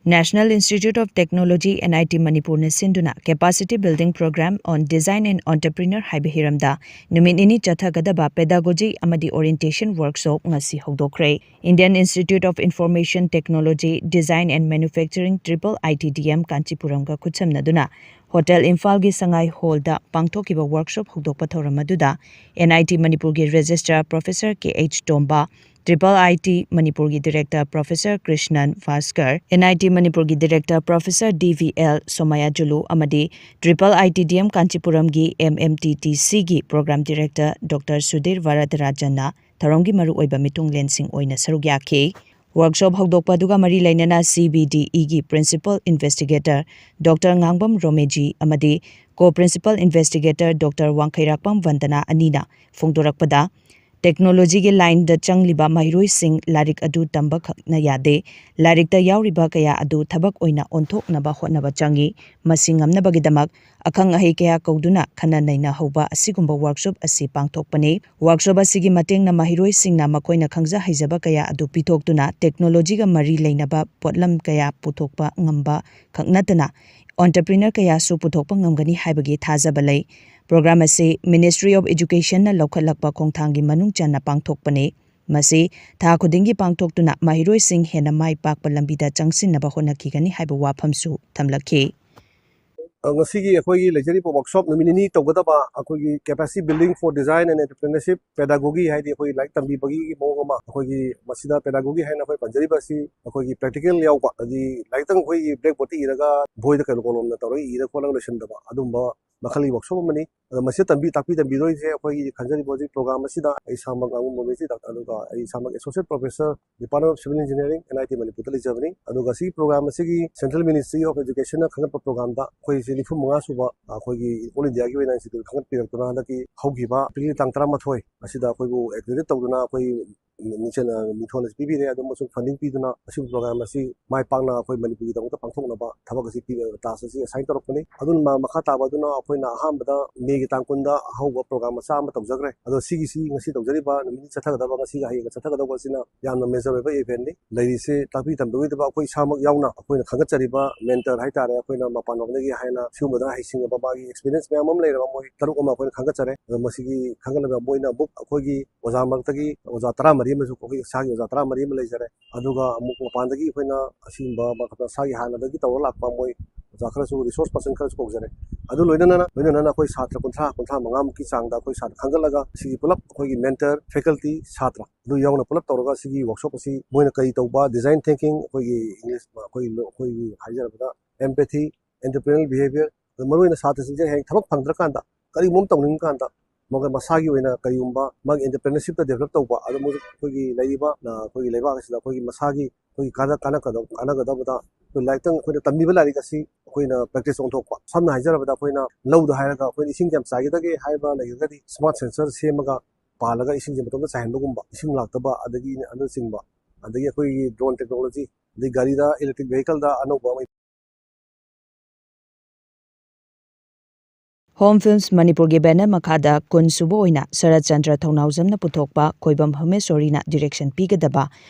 National Institute of Technology, N I T ꯃꯅꯤꯄꯨꯔꯅ ꯁꯤꯟꯗꯨꯅ Capacity Building Program on Design and Entrepreneur ꯍꯥꯏꯕ ꯍꯤꯔꯝꯗ ꯅꯨꯃꯤꯠ ꯅꯤꯅꯤ ꯆꯠꯊꯒꯗꯕ Pedagogy ꯑꯃꯗꯤ Orientation Workshop ꯉꯁꯤ ꯍꯧꯗꯣꯛꯈ꯭ꯔꯦ꯫ Indian Institute of Information Technology, Design and Manufacturing, triple I T D M, ꯀꯥꯟꯆꯤꯄꯨꯔꯝꯒ ꯈꯨꯠꯁꯝꯅꯗꯨꯅ ꯍꯣꯇꯦꯜ ꯏꯝꯐꯥꯜꯒꯤ ꯁꯉꯥꯏ ꯍꯣꯜꯗ ꯄꯥꯡꯊꯣꯛꯈꯤꯕ workshop ꯍꯧꯗꯣꯛꯄ ꯊꯧꯔꯝ ꯑꯗꯨꯗ N I T ꯃꯅꯤꯄꯨꯔꯒꯤ Registrar Professor K H Tomba, triple I T ꯃꯅꯤꯄꯨꯔꯒꯤ Director Professor Krishnan Bhaskar, N I T ꯃꯅꯤꯄꯨꯔꯒꯤ Director Professor D V L ꯁꯣꯃꯌꯥꯖꯨꯂꯨ ꯑꯃꯗꯤ triple I T D M ꯀꯥꯟꯆꯤꯄꯨꯔꯝꯒꯤ M M T T Cꯒꯤ Program Director Doctor Sudhir ꯚꯥꯔꯗꯔꯥꯖꯟꯅ ꯊꯧꯔꯝꯒꯤ ꯃꯔꯨꯑꯣꯏꯕ ꯃꯤꯊꯨꯡꯂꯦꯟꯁꯤꯡ ꯑꯣꯏꯅ ꯁꯔꯨꯛ ꯌꯥꯈꯤ꯫ Workshop ꯍꯧꯗꯣꯛꯄ ꯑꯗꯨꯒ ꯃꯔꯤ ꯂꯩꯅꯅ C B D Eꯒꯤ Principal Investigator Doctor ꯉꯥꯡꯕꯝ ꯔꯣꯃꯦꯖꯤ ꯑꯃꯗꯤ Co-Principal Investigator Doctor ꯋꯥꯡꯈꯩꯔꯥꯛꯄꯝ ꯕꯟꯗꯅꯥ ꯑꯅꯤꯅ ꯐꯣꯡꯗꯣꯔꯛꯄꯗ, Technologyꯒꯤ lineꯗ ꯆꯪꯂꯤꯕ ꯃꯍꯩꯔꯣꯏꯁꯤꯡ ꯂꯥꯏꯔꯤꯛ ꯑꯗꯨ ꯇꯝꯕ ꯈꯛꯅ ꯌꯥꯗꯦ, ꯂꯥꯏꯔꯤꯛꯇ ꯌꯥꯎꯔꯤꯕ ꯀꯌꯥ ꯑꯗꯨ ꯊꯕꯛ ꯑꯣꯏꯅ ꯑꯣꯟꯊꯣꯛꯅꯕ ꯍꯣꯠꯅꯕ ꯆꯪꯏ꯫ ꯃꯁꯤ ꯉꯝꯅꯕꯒꯤꯗꯃꯛ ꯑꯈꯪ ꯑꯍꯩ ꯀꯌꯥ ꯀꯧꯗꯨꯅ ꯈꯟꯅ ꯅꯩꯅꯍꯧꯕ ꯑꯁꯤꯒꯨꯝꯕ workshop ꯑꯁꯤ ꯄꯥꯡꯊꯣꯛꯄꯅꯤ꯫ Workshop ꯑꯁꯤꯒꯤ ꯃꯇꯦꯡꯅ ꯃꯍꯩꯔꯣꯏꯁꯤꯡꯅ ꯃꯈꯣꯏꯅ ꯈꯪꯖ ꯍꯩꯖꯕ ꯀꯌꯥ ꯑꯗꯨ ꯄꯤꯊꯣꯛꯇꯨꯅ Technologyꯒ ꯃꯔꯤ ꯂꯩꯅꯕ ꯄꯣꯠꯂꯝ ꯀꯌꯥ ꯄꯨꯊꯣꯛꯄ ꯉꯝꯕ ꯈꯛ ꯅꯠꯇꯅ Entrepreneur ꯀꯌꯥꯁꯨ ꯄꯨꯊꯣꯛꯄ ꯉꯝꯒꯅꯤ ꯍꯥꯏꯕꯒꯤ ꯊꯥꯖꯕ ꯂꯩ꯫ Program ꯑꯁꯤ Ministry of Educationꯅ ꯂꯧꯈꯠꯂꯛꯄ ꯈꯣꯡꯊꯥꯡꯒꯤ ꯃꯅꯨꯡ ꯆꯟꯅ ꯄꯥꯡꯊꯣꯛꯄꯅꯤ꯫ ꯃꯁꯤ ꯊꯥ ꯈꯨꯗꯤꯡꯒꯤ ꯄꯥꯡꯊꯣꯛꯇꯨꯅ ꯃꯍꯩꯔꯣꯏꯁꯤꯡ ꯍꯦꯟꯅ ꯃꯥꯏ ꯄꯥꯛꯄ ꯂꯝꯕꯤꯗ ꯆꯪꯁꯤꯟꯅꯕ ꯍꯣꯠꯅꯈꯤꯒꯅꯤ ꯍꯥꯏꯕ ꯋꯥꯐꯝꯁꯨ ꯊꯝꯂꯛꯈꯤ꯫ ꯑ, ꯉꯁꯤꯒꯤ ꯑꯩꯈꯣꯏꯒꯤ ꯂꯩꯖꯔꯤꯕ workshop ꯅꯨꯃꯤꯠ ꯅꯤꯅꯤ ꯇꯧꯒꯗꯕ ꯑꯩꯈꯣꯏꯒꯤ Capacity Building for Design and Entrepreneurship Pedagogy ꯍꯥꯏꯗꯤ ꯑꯩꯈꯣꯏ ꯂꯥꯏꯔꯤꯛ ꯇꯝꯕꯤꯕꯒꯤ ꯃꯑꯣꯡ ꯑꯃ, ꯑꯩꯈꯣꯏꯒꯤ ꯃꯁꯤꯗ Pedagogy ꯍꯥꯏꯅ ꯑꯩꯈꯣꯏ ꯄꯟꯖꯔꯤꯕ ꯑꯁꯤ ꯑꯩꯈꯣꯏꯒꯤ practical ꯌꯥꯎꯕ, ꯍꯥꯏꯗꯤ ꯂꯥꯏꯔꯤꯛꯇꯪ ꯑꯩꯈꯣꯏꯒꯤ blackboardꯇ ꯏꯔꯒ ꯕꯣꯏꯗ ꯀꯩꯅꯣ ꯀꯣꯂꯣꯝꯅ ꯇꯧꯔꯒ ꯏꯔ ꯈꯣꯠꯂꯒ ꯂꯣꯏꯁꯤꯟꯗꯕ ꯑꯗꯨꯝꯕ ꯃꯈꯜꯒꯤ workshop ꯑꯃꯅꯤ꯫ ꯑꯗꯣ ꯃꯁꯤꯗ ꯇꯝꯕꯤ ꯇꯥꯛꯄꯤ ꯇꯝꯕꯤꯗꯣꯏꯁꯦ ꯑꯩꯈꯣꯏꯒꯤ ꯈꯟꯖꯔꯤꯕ ꯍꯧꯖꯤꯛ program ꯑꯁꯤꯗ ꯑꯩ ꯏꯁꯥꯃꯛ ꯉꯥꯉꯣꯝ ꯔꯣꯃꯦꯁꯅꯤ, ꯑꯗꯨꯒ ꯑꯩ ꯏꯁꯥꯃꯛ Associate Professor, Department of Civil Engineering, N I T ꯃꯅꯤꯄꯨꯔꯗ ꯂꯩꯖꯕꯅꯤ꯫ ꯑꯗꯨꯒ ꯁꯤꯒꯤ program ꯑꯁꯤꯒꯤ Central Ministry of Educationꯅ ꯈꯟꯒꯠꯄ programꯗ ꯑꯩꯈꯣꯏꯁꯦ ꯅꯤꯐꯨ ꯃꯉꯥ ꯁꯨꯕ ꯑꯩꯈꯣꯏꯒꯤ All Indiaꯒꯤ ꯑꯣꯏꯅ institute ꯈꯟꯒꯠꯄꯤꯔꯛꯇꯨꯅ ꯍꯟꯗꯛꯀꯤ ꯍꯧꯈꯤꯕ April ꯇꯥꯡ ꯇꯔꯥꯃꯥꯊꯣꯏ ꯑꯁꯤꯗ ꯑꯩꯈꯣꯏꯕꯨ accredit ꯇꯧꯗꯨꯅ ꯑꯩꯈꯣꯏ ꯃꯤꯡꯊꯣꯜ ꯑꯁꯤ ꯄꯤꯕꯤꯔꯦ꯫ ꯑꯗꯨ ꯑꯃꯁꯨꯡ ꯐꯟꯗꯤꯡ ꯄꯤꯗꯨꯅ ꯑꯁꯤꯒꯨꯝꯕ ꯄ꯭ꯔꯣꯒ꯭ꯔꯥꯝ ꯑꯁꯤ ꯃꯥꯏ ꯄꯥꯛꯅ ꯑꯩꯈꯣꯏ ꯃꯅꯤꯄꯨꯔꯒꯤꯗꯃꯛꯇ ꯄꯥꯡꯊꯣꯛꯅꯕ ꯊꯕꯛ ꯑꯁꯤ ꯄꯤꯕ, ꯇꯥꯁ ꯑꯁꯤ ꯑꯦꯁꯥꯏꯟ ꯇꯧꯔꯛꯄꯅꯤ꯫ ꯑꯗꯨꯅ ꯃꯈꯥ ꯇꯥꯕ ꯑꯗꯨꯅ ꯑꯩꯈꯣꯏꯅ ꯑꯍꯥꯟꯕꯗ ꯃꯦꯒꯤ ꯇꯥꯡ ꯀꯨꯟꯗ ꯑꯍꯧꯕ ꯄ꯭ꯔꯣꯒ꯭ꯔꯥꯝ ꯃꯆꯥ ꯑꯃ ꯇꯧꯖꯈ꯭ꯔꯦ꯫ ꯑꯗꯣ ꯁꯤꯒꯤꯁꯤ ꯉꯁꯤ ꯇꯧꯖꯔꯤꯕ, ꯅꯨꯃꯤꯠ ꯆꯠꯊꯒꯗꯕ, ꯉꯁꯤꯒ ꯍꯌꯦꯡꯒ ꯆꯠꯊꯒꯗꯧꯕ ꯑꯁꯤꯅ ꯌꯥꯝꯅ ꯃꯦꯖꯔ ꯑꯣꯏꯕ ꯏꯚꯦꯟꯠꯅꯤ꯫ ꯂꯩꯔꯤꯁꯦ ꯇꯥꯛꯄꯤ ꯇꯝꯕꯤꯔꯣꯏꯗꯕ ꯑꯩꯈꯣꯏ ꯏꯁꯥꯃꯛ ꯌꯥꯎꯅ ꯑꯩꯈꯣꯏꯅ ꯈꯟꯒꯠꯆꯔꯤꯕ ꯃꯦꯟꯇꯔ ꯍꯥꯏꯇꯥꯔꯦ, ꯑꯩꯈꯣꯏꯅ ꯃꯄꯥꯟꯂꯣꯝꯗꯒꯤ ꯍꯥꯏꯅ ꯁꯤꯒꯨꯝꯕꯗ ꯍꯩꯁꯤꯡꯉꯕ ꯃꯥꯒꯤ ꯑꯦꯛꯁꯄꯤꯔꯤꯌꯦꯟꯁ ꯃꯌꯥꯝ ꯑꯃ ꯂꯩꯔꯕ ꯃꯣꯏ ꯇꯔꯨꯛ ꯑꯃ ꯑꯩꯈꯣꯏꯅ ꯈꯟꯒꯠꯆꯔꯦ꯫ ꯑꯗꯣ ꯃꯁꯤꯒꯤ ꯈꯟꯒꯠꯂꯒ ꯃꯣꯏꯅ ꯑꯃꯨꯛ ꯑꯩꯈꯣꯏꯒꯤ ꯑꯣꯖꯥ ꯃꯔꯛꯇꯒꯤ ꯑꯣꯖꯥ ꯇꯔꯥꯃꯔꯤ ꯑꯃꯁꯨ, ꯑꯩꯈꯣꯏ ꯏꯁꯥꯒꯤ ꯑꯣꯖꯥ ꯇꯔꯥꯃꯔꯤ ꯑꯃ ꯂꯩꯖꯔꯦ꯫ ꯑꯗꯨꯒ ꯑꯃꯨꯛ ꯃꯄꯥꯟꯗꯒꯤ ꯑꯩꯈꯣꯏꯅ ꯑꯁꯤꯒꯨꯝꯕ ꯃꯁꯥꯒꯤ ꯍꯥꯟꯅꯗꯒꯤ ꯇꯧꯔ ꯂꯥꯛꯄ ꯃꯣꯏ ꯑꯣꯖꯥ ꯈꯔꯁꯨ, ꯔꯤꯁꯣꯔꯁ ꯄꯔꯁꯟ ꯈꯔꯁꯨ ꯀꯧꯖꯔꯦ꯫ ꯑꯗꯨ ꯂꯣꯏꯅꯅ, ꯂꯣꯏꯅꯅ ꯑꯩꯈꯣꯏ ꯁꯥꯇ꯭ꯔ ꯀꯨꯟꯊ꯭ꯔꯥ, ꯀꯨꯟꯊ꯭ꯔꯥ ꯃꯉꯥꯃꯨꯛꯀꯤ ꯆꯥꯡꯗ ꯑꯩꯈꯣꯏ ꯁꯥꯇ꯭ꯔ ꯈꯟꯒꯠꯂꯒ ꯁꯤꯒꯤ ꯄꯨꯂꯞ ꯑꯩꯈꯣꯏꯒꯤ ꯃꯦꯟꯇꯔ, ꯐꯦꯀꯜꯇꯤ, ꯁꯥꯇ꯭ꯔ ꯑꯗꯨ ꯌꯥꯎꯅ ꯄꯨꯂꯞ ꯇꯧꯔꯒ ꯁꯤꯒꯤ ꯋꯥꯔꯛꯁꯣꯞ ꯑꯁꯤ ꯃꯣꯏꯅ ꯀꯔꯤ ꯇꯧꯕ, ꯗꯤꯖꯥꯏꯟ ꯊꯤꯡꯀꯤꯡ, ꯑꯩꯈꯣꯏꯒꯤ ꯏꯪꯂꯤꯁ, ꯑꯩꯈꯣꯏꯒꯤ, ꯑꯩꯈꯣꯏꯒꯤ ꯍꯥꯏꯖꯔꯕꯗ ꯑꯦꯝꯄꯦꯊꯤ, ꯑꯦꯟꯇꯔꯄ꯭ꯔꯤꯅꯔ ꯕꯤꯍꯦꯕꯤꯌꯔ, ꯑꯗꯨ ꯃꯔꯨꯑꯣꯏꯅ ꯁꯥꯇ꯭ꯔꯁꯤꯡꯁꯦ ꯍꯌꯦꯡ ꯊꯕꯛ ꯐꯪꯗ꯭ꯔꯀꯥꯟꯗ, ꯀꯔꯤꯒꯨꯝꯕ ꯑꯃ ꯇꯧꯅꯤꯡꯉꯀꯥꯟꯗ, ꯃꯈꯣꯏ ꯃꯁꯥꯒꯤ ꯑꯣꯏꯅ ꯀꯔꯤꯒꯨꯝꯕ ꯃꯥꯒꯤ ꯑꯦꯟꯇꯔꯄ꯭ꯔꯤꯅꯔꯁꯤꯞꯇ ꯗꯦꯕꯂꯞ ꯇꯧꯕ, ꯑꯗꯨ ꯃꯣꯏ ꯑꯩꯈꯣꯏꯒꯤ ꯂꯩꯔꯤꯕ, ꯑ, ꯑꯩꯈꯣꯏꯒꯤ ꯂꯩꯕꯥꯛ ꯑꯁꯤꯗ ꯑꯩꯈꯣꯏꯒꯤ ꯃꯁꯥꯒꯤ ꯑꯩꯈꯣꯏꯒꯤ ꯀꯥꯟꯅ-, ꯀꯥꯟꯅꯒꯗꯕ, ꯀꯥꯟꯅꯒꯗꯕꯗ ꯑꯩꯈꯣꯏ ꯂꯥꯏꯔꯤꯛꯇꯪ ꯑꯩꯈꯣꯏꯅ ꯇꯝꯃꯤꯕ ꯂꯥꯏꯔꯤꯛ ꯑꯁꯤ ꯑꯩꯈꯣꯏꯅ ꯄ꯭ꯔꯦꯛꯇꯤꯁ ꯑꯣꯟꯊꯣꯛꯄ꯫ ꯁꯝꯅ ꯍꯥꯏꯖꯔꯕꯗ ꯑꯩꯈꯣꯏꯅ ꯂꯧꯗ ꯍꯥꯏꯔꯒ ꯑꯩꯈꯣꯏꯅ ꯏꯁꯤꯡ ꯀꯌꯥꯝ ꯆꯥꯏꯒꯗꯒꯦ ꯍꯥꯏꯕ ꯂꯩꯔꯒꯗꯤ ꯁ꯭ꯃꯥꯔꯠ ꯁꯦꯟꯁꯔ ꯁꯦꯝꯃꯒ ꯄꯥꯜꯂꯒ ꯏꯁꯤꯡꯁꯦ ꯃꯇꯣꯝꯇ ꯆꯥꯏꯍꯟꯕꯒꯨꯝꯕ, ꯏꯁꯤꯡ ꯂꯥꯛꯇꯕ, ꯑꯗꯒꯤ ꯑꯅꯆꯤꯡꯕ, ꯑꯗꯒꯤ ꯑꯩꯈꯣꯏꯒꯤ ꯗ꯭ꯔꯣꯟ ꯇꯦꯛꯅꯣꯂꯣꯖꯤ, ꯑꯗꯩ ꯒꯥꯔꯤꯗ, ꯏꯂꯦꯛꯇ꯭ꯔꯤꯛ ꯚꯦꯍꯤꯀꯜꯗ ꯑꯅꯧꯕ ꯑꯃ ꯍꯣꯝ ꯐꯤꯜꯝꯁ ꯃꯅꯤꯄꯨꯔꯒꯤ ꯕꯦꯅꯔ ꯃꯈꯥꯗ ꯀꯨꯟ ꯁꯨꯕ ꯑꯣꯏꯅ ꯁꯔꯠ ꯆꯟꯗ꯭ꯔ ꯊꯧꯅꯥꯎꯖꯝꯅ ꯄꯨꯊꯣꯛꯄ ꯈꯣꯏꯕꯝ ꯍꯣꯃꯦꯁꯣꯔꯤꯅ ꯗꯤꯔꯦꯛꯁꯟ ꯄꯤꯒꯗꯕ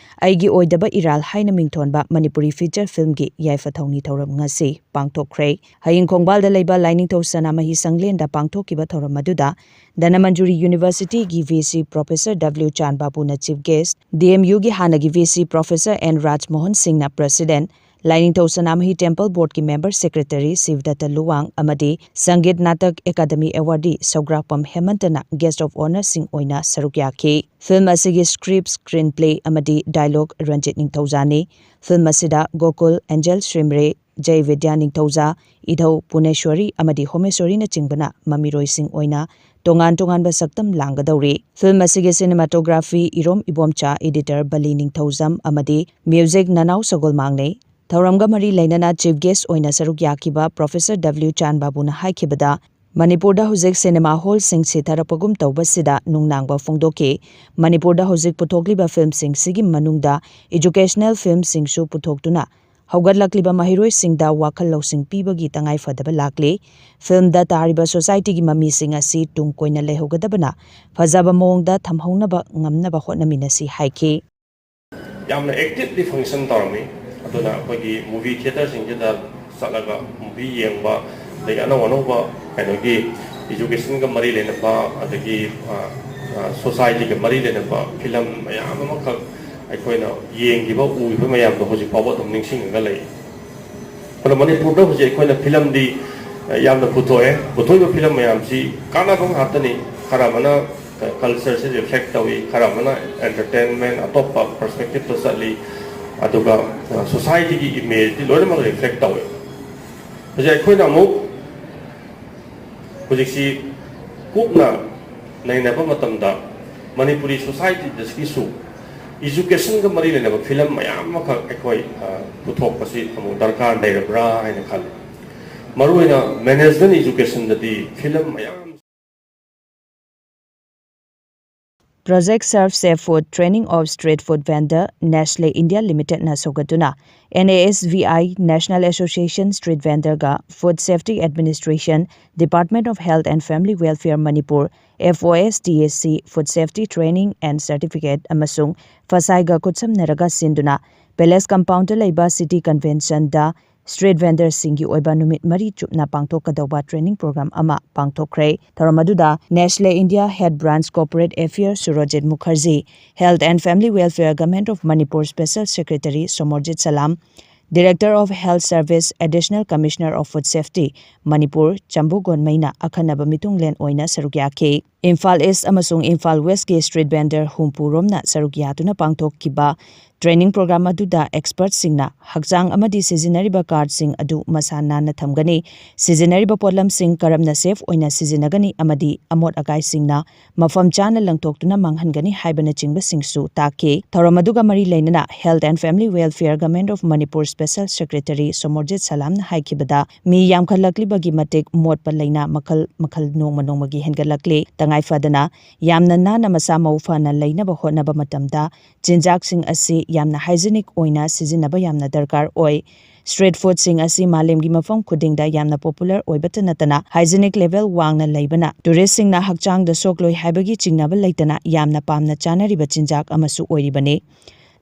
ꯑꯩꯒꯤ ꯑꯣꯏꯗꯕ ꯏꯔꯥꯜ ꯍꯥꯏꯅ ꯃꯤꯡꯊꯣꯟꯕ ꯃꯅꯤꯄꯨꯔꯤ ꯐꯤꯆꯔ ꯐꯤꯜꯝꯒꯤ ꯌꯥꯏꯐ ꯊꯧꯅꯤ ꯊꯧꯔꯝ ꯉꯁꯤ ꯄꯥꯡꯊꯣꯛꯈ꯭ꯔꯦ꯫ ꯍꯌꯤꯡ ꯈꯣꯡꯕꯥꯜꯗ ꯂꯩꯕ ꯂꯥꯏꯅꯤꯡꯊꯧ ꯁꯅꯥꯃꯍꯤ ꯁꯪꯂꯦꯟꯗ ꯄꯥꯡꯊꯣꯛꯈꯤꯕ ꯊꯧꯔꯝ ꯑꯗꯨꯗ ꯙꯅꯃꯟꯖꯨꯔꯤ ꯌꯨꯅꯤꯚꯔꯁꯤꯇꯤꯒꯤ ꯚꯤ ꯁꯤ ꯄ꯭ꯔꯣꯐꯦꯁꯔ ꯗꯕ꯭ꯂꯤꯎ ꯆꯥꯟ ꯕꯥꯕꯨꯅ ꯆꯤꯐ ꯒꯦꯁ꯭ꯠ, ꯗꯤ ꯑꯦꯝ ꯌꯨꯒꯤ ꯍꯥꯟꯅꯒꯤ V C professor N Rajmohan ꯁꯤꯡꯅ ꯄ꯭ꯔꯦꯁꯤꯗꯦꯟꯠ, ꯂꯥꯏꯅꯤꯡꯊꯧ ꯁꯅꯥꯃꯍꯤ ꯇꯦꯝꯄꯜ ꯕꯣꯔꯗꯀꯤ ꯃꯦꯝꯕꯔ ꯁꯦꯀ꯭ꯔꯦꯇꯔꯤ ꯁꯤꯕꯗꯠꯇ ꯂꯨꯋꯥꯡ ꯑꯃꯗꯤ ꯁꯪꯒꯤꯠ ꯅꯥꯇꯛ ꯑꯦꯀꯥꯗꯃꯤ ꯑꯦꯋꯥꯔꯗꯤ ꯁꯧꯒ꯭ꯔꯥꯛꯄꯝ ꯍꯦꯃꯟꯇꯅ ꯒꯦꯁ꯭ꯠ ꯑꯣꯐ ꯑꯣꯅꯔꯁꯤꯡ ꯑꯣꯏꯅ ꯁꯔꯨꯛ ꯌꯥꯈꯤ꯫ ꯐꯤꯜꯝ ꯑꯁꯤꯒꯤ ꯁ꯭ꯀ꯭ꯔꯤꯞ, ꯁ꯭ꯀ꯭ꯔꯤꯟ ꯄ꯭ꯂꯦ ꯑꯃꯗꯤ ꯗꯥꯏꯂꯣꯒ ꯔꯟꯖꯤꯠ ꯅꯤꯡꯊꯧꯖꯥꯅꯤ꯫ ꯐꯤꯜꯝ ꯑꯁꯤꯗ ꯒꯣꯀꯨꯜ, ꯑꯦꯟꯖꯦꯜ ꯁ꯭ꯔꯤꯝꯔꯦ, ꯖꯩ ꯕꯤꯗ꯭ꯌꯥ ꯅꯤꯡꯊꯧꯖꯥ, ꯏꯙꯧ ꯄꯨꯅꯦꯁ꯭ꯋꯔꯤ ꯑꯃꯗꯤ ꯍꯣꯃꯦꯁ꯭ꯋꯔꯤꯅꯆꯤꯡꯕꯅ ꯃꯃꯤꯔꯣꯏꯁꯤꯡ ꯑꯣꯏꯅ ꯇꯣꯉꯥꯟ ꯇꯣꯉꯥꯟꯕ ꯁꯛꯇꯝ ꯂꯥꯡꯒꯗꯧꯔꯤ꯫ ꯐꯤꯜꯝ ꯑꯁꯤꯒꯤ ꯁꯤꯅꯦꯃꯥꯇꯣꯒ꯭ꯔꯥꯐꯤ ꯏꯔꯣꯝ ꯏꯕꯣꯝꯆꯥ, ꯏꯗꯤꯇꯔ ꯕꯂꯤ ꯅꯤꯡꯊꯧꯖꯝ ꯑꯃꯗꯤ ꯃ꯭ꯌꯨꯖꯤꯛ ꯅꯅꯥꯎ ꯁꯒꯣꯜꯃꯥꯡꯅꯤ꯫ ꯊꯧꯔꯝꯒ ꯃꯔꯤ ꯂꯩꯅꯅ ꯆꯤꯐ ꯒꯦꯁ꯭ꯠ ꯑꯣꯏꯅ ꯁꯔꯨꯛ ꯌꯥꯈꯤꯕ ꯄ꯭ꯔꯣꯐꯦꯁꯔ ꯗꯕ꯭ꯂꯤꯎ ꯆꯥꯟ ꯕꯥꯕꯨꯅ ꯍꯥꯏꯈꯤꯕꯗ, ꯃꯅꯤꯄꯨꯔꯗ ꯍꯧꯖꯤꯛ ꯁꯤꯅꯦꯃꯥ ꯍꯣꯜꯁꯤꯡ ꯁꯤꯊꯔꯛꯄꯒꯨꯝ ꯇꯧꯕꯁꯤꯗ ꯅꯨꯡꯅꯥꯡꯕ ꯐꯣꯡꯗꯣꯛꯈꯤ꯫ ꯃꯅꯤꯄꯨꯔꯗ ꯍꯧꯖꯤꯛ ꯄꯨꯊꯣꯛꯂꯤꯕ ꯐꯤꯜꯝꯁꯤꯡꯁꯤꯒꯤ ꯃꯅꯨꯡꯗ educational ꯐꯤꯜꯝꯁꯤꯡꯁꯨ ꯄꯨꯊꯣꯛꯇꯨꯅ ꯍꯧꯒꯠꯂꯛꯂꯤꯕ ꯃꯍꯩꯔꯣꯏꯁꯤꯡꯗ ꯋꯥꯈꯜ ꯂꯧꯁꯤꯡ ꯄꯤꯕꯒꯤ ꯇꯉꯥꯏꯐꯗꯕ ꯂꯥꯛꯂꯤ꯫ ꯐꯤꯜꯝꯗ ꯇꯥꯔꯤꯕ ꯁꯣꯁꯥꯏꯇꯤꯒꯤ ꯃꯃꯤꯁꯤꯡ ꯑꯁꯤ ꯇꯨꯡ ꯀꯣꯏꯅ ꯂꯩꯍꯧꯒꯗꯕꯅ ꯐꯖꯕ ꯃꯑꯣꯡꯗ ꯊꯝꯍꯧꯅꯕ ꯉꯝꯅꯕ ꯍꯣꯠꯅꯃꯤꯟꯅꯁꯤ ꯍꯥꯏꯈꯤ꯫ ꯌꯥꯝꯅ ꯑꯦꯛꯇꯤꯚꯂꯤ ꯐꯪꯁꯟ ꯇꯧꯔꯝꯃꯤ꯫ ꯑꯗꯨꯅ ꯑꯩꯈꯣꯏꯒꯤ ꯃꯨꯚꯤ ꯊꯤꯌꯦꯇꯔꯁꯤꯡꯁꯤꯗ ꯆꯠꯂꯒ ꯃꯨꯚꯤ ꯌꯦꯡꯕ, ꯑꯗꯒꯤ ꯑꯅꯧ ꯑꯅꯧꯕ ꯀꯩꯅꯣꯒꯤ ꯏꯖꯨꯀꯦꯁꯟꯒ ꯃꯔꯤ ꯂꯩꯅꯕ, ꯑꯗꯒꯤ ꯁꯣꯁꯥꯏꯇꯤꯒ ꯃꯔꯤ ꯂꯩꯅꯕ ꯐꯤꯂꯝ ꯃꯌꯥꯝ ꯑꯃꯈꯛ ꯑꯩꯈꯣꯏꯅ ꯌꯦꯡꯈꯤꯕ, ꯎꯈꯤꯕ ꯃꯌꯥꯝꯗꯣ ꯍꯧꯖꯤꯛ ꯐꯥꯎꯕ ꯑꯗꯨꯝ ꯅꯤꯡꯁꯤꯡꯉꯒ ꯂꯩ꯫ ꯑꯗꯣ ꯃꯅꯤꯄꯨꯔꯗ ꯍꯧꯖꯤꯛ ꯑꯩꯈꯣꯏꯅ ꯐꯤꯂꯝꯗꯤ ꯌꯥꯝꯅ ꯄꯨꯊꯣꯛꯑꯦ꯫ ꯄꯨꯊꯣꯛꯏꯕ ꯐꯤꯂꯝ ꯃꯌꯥꯝꯁꯤ ꯀꯥꯟꯅꯕ ꯉꯥꯛꯇꯅꯤ꯫ ꯈꯔ ꯑꯃꯅ ꯀꯜꯆꯔꯁꯤ ꯔꯤꯐ꯭ꯂꯦꯛ ꯇꯧꯏ, ꯈꯔ ꯑꯃꯅ ꯑꯦꯟꯇꯔꯇꯦꯟꯃꯦꯟ, ꯑꯇꯣꯞꯄ ꯄꯔꯁꯄꯦꯛꯇꯤꯞꯇ ꯆꯠꯂꯤ, ꯑꯗꯨꯒ ꯁꯣꯁꯥꯏꯇꯤꯒꯤ ꯏꯃꯦꯖꯇꯤ ꯂꯣꯏꯅꯃꯛ ꯔꯤꯐ꯭ꯂꯦꯛ ꯇꯧꯏ꯫ ꯍꯧꯖꯤꯛ ꯑꯩꯈꯣꯏꯅ ꯑꯃꯨꯛ ꯍꯧꯖꯤꯛꯁꯤ ꯀꯨꯞꯅ ꯅꯩꯅꯕ ꯃꯇꯝꯗ ꯃꯅꯤꯄꯨꯔꯤ ꯁꯣꯁꯥꯏꯇꯤꯗꯁꯨ ꯏꯖꯨꯀꯦꯁꯟꯒ ꯃꯔꯤ ꯂꯩꯅꯕ ꯐꯤꯂꯝ ꯃꯌꯥꯝ ꯑꯃꯈꯛ ꯑꯩꯈꯣꯏ ꯄꯨꯊꯣꯛꯄꯁꯤ ꯑꯃꯨꯛ ꯗꯔꯀꯥꯔ ꯂꯩꯔꯕ꯭ꯔꯥ ꯍꯥꯏꯅ ꯈꯜꯂꯤ꯫ ꯃꯔꯨꯑꯣꯏꯅ ꯃꯦꯅꯦꯖꯃꯦꯟ ꯏꯖꯨꯀꯦꯁꯟꯗꯗꯤ ꯐꯤꯂꯝ ꯃꯌꯥꯝ Project Serve Safe Food Training of Street Food Vendor Nestle India Limited ꯅ ꯁꯧꯒꯠꯇꯨꯅ N A S V I, National Association Street Vendor ꯒ Food Safety Administration, Department of Health and Family Welfare Manipur, F O S T A C, Food Safety Training and Certificate ꯑꯃꯁꯨꯡ ꯐꯁꯥꯏꯒ ꯈꯨꯠꯁꯝꯅꯔꯒ ꯁꯤꯟꯗꯨꯅ Palace Compound ꯗ ꯂꯩꯕ City Convention ꯗ ꯁ꯭ꯇ꯭ꯔꯤꯠ ꯚꯦꯟꯗꯔꯁꯤꯡꯒꯤ ꯑꯣꯏꯕ ꯅꯨꯃꯤꯠ ꯃꯔꯤ ꯆꯨꯞꯅ ꯄꯥꯡꯊꯣꯛꯀꯗꯧꯕ ꯇ꯭ꯔꯦꯅꯤꯡ ꯄ꯭ꯔꯣꯒ꯭ꯔꯥꯝ ꯑꯃ ꯄꯥꯡꯊꯣꯛꯈ꯭ꯔꯦ꯫ ꯊꯧꯔꯝ ꯑꯗꯨꯗ Nestle India Head Branch Corporate Affairs Surajit Mukherjee, Health and Family Welfare Government of Manipur Special Secretary Somorjit Salam, Director of Health Service, Additional Commissioner of Food Safety, Manipur, Chambu Gonmei ꯅ ꯑꯈꯟꯅꯕ ꯃꯤꯇꯨꯡꯂꯦꯟ ꯑꯣꯏꯅ ꯁꯔꯨꯛ ꯌꯥꯈꯤ꯫ ꯏꯝꯐꯥꯜ ꯏꯁ ꯑꯃꯁꯨꯡ ꯏꯝꯐꯥꯜ ꯋꯦꯁꯀꯤ ꯁ꯭ꯇ꯭ꯔꯤꯠ ꯚꯦꯟꯗꯔ ꯍꯨꯝꯐꯨ ꯔꯣꯝꯅ ꯁꯔꯨꯛ ꯌꯥꯗꯨꯅ ꯄꯥꯡꯊꯣꯛꯈꯤꯕ ꯇ꯭ꯔꯦꯅꯤꯡ ꯄ꯭ꯔꯣꯒ꯭ꯔꯥꯝ ꯑꯗꯨꯗ ꯑꯦꯛꯁꯄꯔꯠꯁꯤꯡꯅ ꯍꯛꯆꯥꯡ ꯑꯃꯗꯤ ꯁꯤꯖꯤꯟꯅꯔꯤꯕ ꯀꯥꯔꯗꯁꯤꯡ ꯑꯗꯨ ꯃꯁꯥ ꯅꯥꯟꯅ ꯊꯝꯒꯅꯤ, ꯁꯤꯖꯤꯟꯅꯔꯤꯕ ꯄꯣꯠꯂꯝꯁꯤꯡ ꯀꯔꯝꯅ ꯁꯦꯐ ꯑꯣꯏꯅ ꯁꯤꯖꯤꯟꯅꯒꯅꯤ ꯑꯃꯗꯤ ꯑꯃꯣꯠ ꯑꯀꯥꯏꯁꯤꯡꯅ ꯃꯐꯝ ꯆꯥꯅ ꯂꯪꯊꯣꯛꯇꯨꯅ ꯃꯥꯡꯍꯟꯒꯅꯤ ꯍꯥꯏꯕꯅꯆꯤꯡꯕꯁꯤꯡꯁꯨ ꯇꯥꯛꯈꯤ꯫ ꯊꯧꯔꯝ ꯑꯗꯨꯒ ꯃꯔꯤ ꯂꯩꯅꯅ Health and Family Welfare, Government of Manipur Special Secretary Somorjit ꯁꯂꯥꯝꯅ ꯍꯥꯏꯈꯤꯕꯗ, ꯃꯤ ꯌꯥꯝꯈꯠꯂꯛꯂꯤꯕꯒꯤ ꯃꯇꯤꯛ ꯃꯣꯠꯄ ꯂꯥꯏꯅꯥ ꯃꯈꯜ ꯃꯈꯜ ꯅꯣꯡꯃ ꯅꯣꯡꯃꯒꯤ ꯍꯦꯟꯒꯠꯂꯛꯂꯤ꯫ ꯇꯉꯥꯏ ꯐꯗꯅ ꯌꯥꯝꯅ ꯅꯥꯟꯅ ꯃꯁꯥ ꯃꯎ ꯐꯅ ꯂꯩꯅꯕ ꯍꯣꯠꯅꯕ ꯃꯇꯝꯗ ꯆꯤꯟꯖꯥꯛꯁꯤꯡ ꯑꯁꯤ ꯌꯥꯝꯅ ꯍꯥꯏꯖꯤꯅꯤꯛ ꯑꯣꯏꯅ ꯁꯤꯖꯤꯟꯅꯕ ꯌꯥꯝꯅ ꯗꯔꯀꯥꯔ ꯑꯣꯏ꯫ ꯁ꯭ꯇ꯭ꯔꯤꯠ ꯐꯨꯗꯁꯤꯡ ꯑꯁꯤ ꯃꯥꯂꯦꯝꯒꯤ ꯃꯐꯝ ꯈꯨꯗꯤꯡꯗ ꯌꯥꯝꯅ ꯄꯣꯄꯨꯂꯔ ꯑꯣꯏꯕꯇ ꯅꯠꯇꯅ ꯍꯥꯏꯖꯤꯅꯤꯛ ꯂꯦꯚꯦꯜ ꯋꯥꯡꯅ ꯂꯩꯕꯅ ꯇꯨꯔꯤꯁꯁꯤꯡꯅ ꯍꯛꯆꯥꯡꯗ ꯁꯣꯛꯂꯣꯏ ꯍꯥꯏꯕꯒꯤ ꯆꯤꯡꯅꯕ ꯂꯩꯇꯅ ꯌꯥꯝꯅ ꯄꯥꯝꯅ ꯆꯥꯅꯔꯤꯕ ꯆꯤꯟꯖꯥꯛ ꯑꯃꯁꯨ ꯑꯣꯏꯔꯤꯕꯅꯤ꯫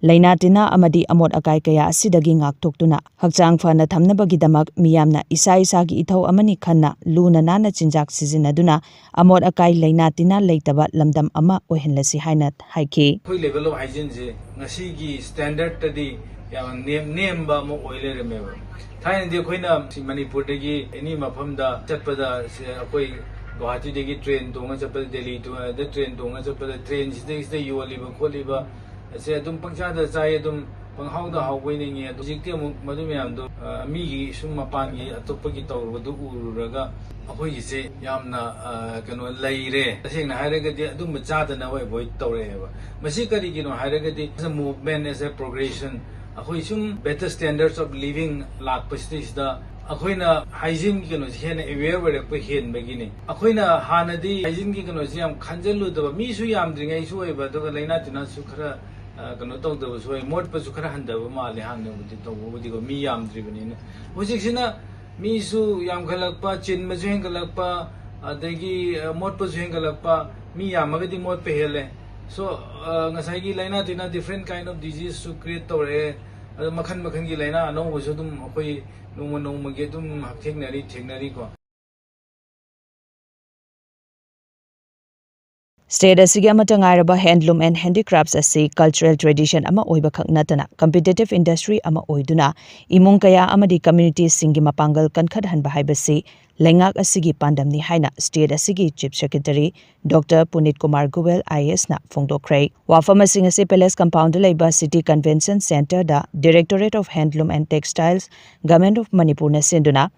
ꯂꯥꯏꯅꯥ ꯇꯤꯟꯅꯥ ꯑꯃꯗꯤ ꯑꯃꯣꯠ ꯑꯀꯥꯏ ꯀꯌꯥ ꯑꯁꯤꯗꯒꯤ ꯉꯥꯛꯊꯣꯛꯇꯨꯅ ꯍꯛꯆꯥꯡ ꯐꯅ ꯊꯝꯅꯕꯒꯤꯗꯃꯛ ꯃꯤꯌꯥꯝꯅ ꯏꯁꯥ ꯏꯁꯥꯒꯤ ꯏꯊꯧ ꯑꯃꯅꯤ ꯈꯟꯅ ꯂꯨꯅ ꯅꯥꯟꯅ ꯆꯤꯟꯖꯥꯛ ꯁꯤꯖꯤꯟꯅꯗꯨꯅ ꯑꯃꯣꯠ ꯑꯀꯥꯏ ꯂꯥꯏꯅꯥ ꯇꯤꯟꯅꯥ ꯂꯩꯇꯕ ꯂꯝꯗꯝ ꯑꯃ ꯑꯣꯏꯍꯜꯂꯁꯤ ꯍꯥꯏꯅ ꯍꯥꯏꯈꯤ꯫ ꯑꯩꯈꯣꯏ ꯂꯦꯚꯦꯜ ꯑꯣꯐ ꯍꯥꯏꯖꯤꯟꯁꯦ ꯉꯁꯤꯒꯤ ꯁ꯭ꯇꯦꯟꯗꯔꯠꯇꯗꯤ ꯌꯥꯝꯅ ꯅꯦꯝ-, ꯅꯦꯝꯕ ꯑꯃ ꯑꯣꯏ ꯂꯩꯔꯝꯃꯦꯕ꯫ ꯊꯥꯏꯅꯗꯤ ꯑꯩꯈꯣꯏꯅ ꯁꯤ ꯃꯅꯤꯄꯨꯔꯗꯒꯤ ꯑꯦꯅꯤ ꯃꯐꯝꯗ ꯆꯠꯄꯗ ꯁꯦ ꯑꯩꯈꯣꯏ ꯒꯨꯋꯥꯍꯥꯇꯤꯗꯒꯤ ꯇ꯭ꯔꯦꯟ ꯇꯣꯡꯉ ꯆꯠꯄꯗ, ꯗꯦꯜꯂꯤ ꯇꯣꯡ-, ꯑꯗ ꯇ꯭ꯔꯦꯟ ꯇꯣꯡꯉ ꯆꯠꯄꯗ ꯇ꯭ꯔꯦꯟꯁꯤꯗꯩꯁꯤꯗ ꯌꯣꯜꯂꯤꯕ ꯈꯣꯠꯂꯤꯕ ꯑꯁꯦ ꯑꯗꯨꯝ ꯄꯪꯆꯥꯗ ꯆꯥꯏ, ꯑꯗꯨꯝ ꯄꯪꯍꯥꯎꯗ ꯍꯥꯎꯕꯣꯏ ꯅꯤꯡꯉꯤ꯫ ꯑꯗꯣ ꯍꯧꯖꯤꯛꯇꯤ ꯑꯃꯨꯛ ꯃꯗꯨ ꯃꯌꯥꯝꯗꯣ, ꯑ, ꯃꯤꯒꯤ ꯁꯨꯝ ꯃꯄꯥꯟꯒꯤ ꯑꯇꯣꯞꯄꯒꯤ ꯇꯧꯔꯨꯕꯗꯨ ꯎꯔꯨꯔꯒ ꯑꯩꯈꯣꯏꯒꯤꯁꯦ ꯌꯥꯝꯅ, ꯑ, ꯀꯩꯅꯣ ꯂꯩꯔꯦ꯫ ꯇꯁꯦꯡꯅ ꯍꯥꯏꯔꯒꯗꯤ ꯑꯗꯨꯝꯕ ꯆꯥꯗꯅꯕ ꯑꯦꯚꯣꯏꯗ ꯇꯧꯔꯛꯑꯦꯕ꯫ ꯃꯁꯤ ꯀꯔꯤꯒꯤꯅꯣ ꯍꯥꯏꯔꯒꯗꯤ as a movement, as a progression, ꯑꯩꯈꯣꯏ ꯁꯨꯝ better standards of living ꯂꯥꯛꯄꯁꯤꯗꯩꯁꯤꯗ ꯑꯩꯈꯣꯏꯅ ꯍꯥꯏꯖꯤꯟꯒꯤ ꯀꯩꯅꯣꯁꯦ ꯍꯦꯟꯅ ꯑꯦꯋꯦꯌꯔ ꯑꯣꯏꯔꯛꯄ ꯍꯦꯟꯕꯒꯤꯅꯤ꯫ ꯑꯩꯈꯣꯏꯅ ꯍꯥꯟꯅꯗꯤ ꯍꯥꯏꯖꯤꯟꯒꯤ ꯀꯩꯅꯣꯁꯦ ꯌꯥꯝ ꯈꯟꯖꯜꯂꯨꯗꯕ, ꯃꯤꯁꯨ ꯌꯥꯝꯗ꯭ꯔꯤꯉꯩꯁꯨ ꯑꯣꯏꯕ, ꯑꯗꯨꯒ ꯂꯥꯏꯅꯥ ꯇꯤꯟꯅꯥꯁꯨ ꯈꯔ, ꯑ, ꯀꯩꯅꯣ ꯇꯧꯗꯕꯁꯨ ꯑꯣꯏ, ꯃꯣꯠꯄꯁꯨ ꯈꯔ ꯍꯟꯊꯕ ꯃꯥꯜꯂꯦ ꯍꯥꯟꯅꯕꯨꯗꯤ ꯇꯧꯕꯕꯨꯗꯤꯀꯣ, ꯃꯤ ꯌꯥꯝꯗ꯭ꯔꯤꯕꯅꯤꯅ꯫ ꯍꯧꯖꯤꯛꯁꯤꯅ ꯃꯤꯁꯨ ꯌꯥꯝꯈꯠꯂꯛꯄ, ꯆꯤꯟꯕꯁꯨ ꯍꯦꯟꯒꯠꯂꯛꯄ, ꯑꯗꯒꯤ, ꯑ, ꯃꯣꯠꯄꯁꯨ ꯍꯦꯟꯒꯠꯂꯛꯄ, ꯃꯤ ꯌꯥꯝꯃꯒꯗꯤ ꯃꯣꯠꯄ ꯍꯦꯜꯂꯦ꯫ So, ꯑ, ꯉꯁꯥꯏꯒꯤ ꯂꯥꯏꯅꯥ ꯇꯤꯟꯅꯥ different kind of diseaseꯁꯨ create ꯇꯧꯔꯛꯑꯦ꯫ ꯑꯗꯣ ꯃꯈꯟ ꯃꯈꯟꯒꯤ ꯂꯥꯏꯅꯥ ꯑꯅꯧꯕꯁꯨ ꯑꯗꯨꯝ ꯑꯩꯈꯣꯏ ꯅꯣꯡꯃ ꯅꯣꯡꯃꯒꯤ ꯑꯗꯨꯝ ꯍꯛꯊꯦꯡꯅꯔꯤ, ꯊꯦꯡꯅꯔꯤꯀꯣ꯫ State ꯑꯁꯤꯒꯤ ꯑꯃꯠꯇ ꯉꯥꯏꯔꯕ handloom and handicrafts ꯑꯁꯤ cultural tradition ꯑꯃ ꯑꯣꯏꯕꯈꯛ ꯅꯠꯇꯅ competitive industry ꯑꯃ ꯑꯣꯏꯗꯨꯅ ꯏꯃꯨꯡ ꯀꯌꯥ ꯑꯃꯗꯤ communityꯁꯤꯡꯒꯤ ꯃꯄꯥꯡꯒꯜ ꯀꯟꯈꯠꯍꯟꯕ ꯍꯥꯏꯕꯁꯤ ꯂꯩꯉꯥꯛ ꯑꯁꯤꯒꯤ ꯄꯥꯟꯗꯝꯅꯤ ꯍꯥꯏꯅ state ꯑꯁꯤꯒꯤ Chief Secretary Doctor Puneet Kumar Goel IASꯅ ꯐꯣꯡꯗꯣꯛꯈ꯭ꯔꯦ꯫ ꯋꯥꯐꯝꯁꯤꯡ ꯑꯁꯤ Palace Compoundꯗ ꯂꯩꯕ City Convention Centreꯗ Directorate of Handloom and Textiles, Government of Manipurꯅ ꯁꯤꯟꯗꯨꯅ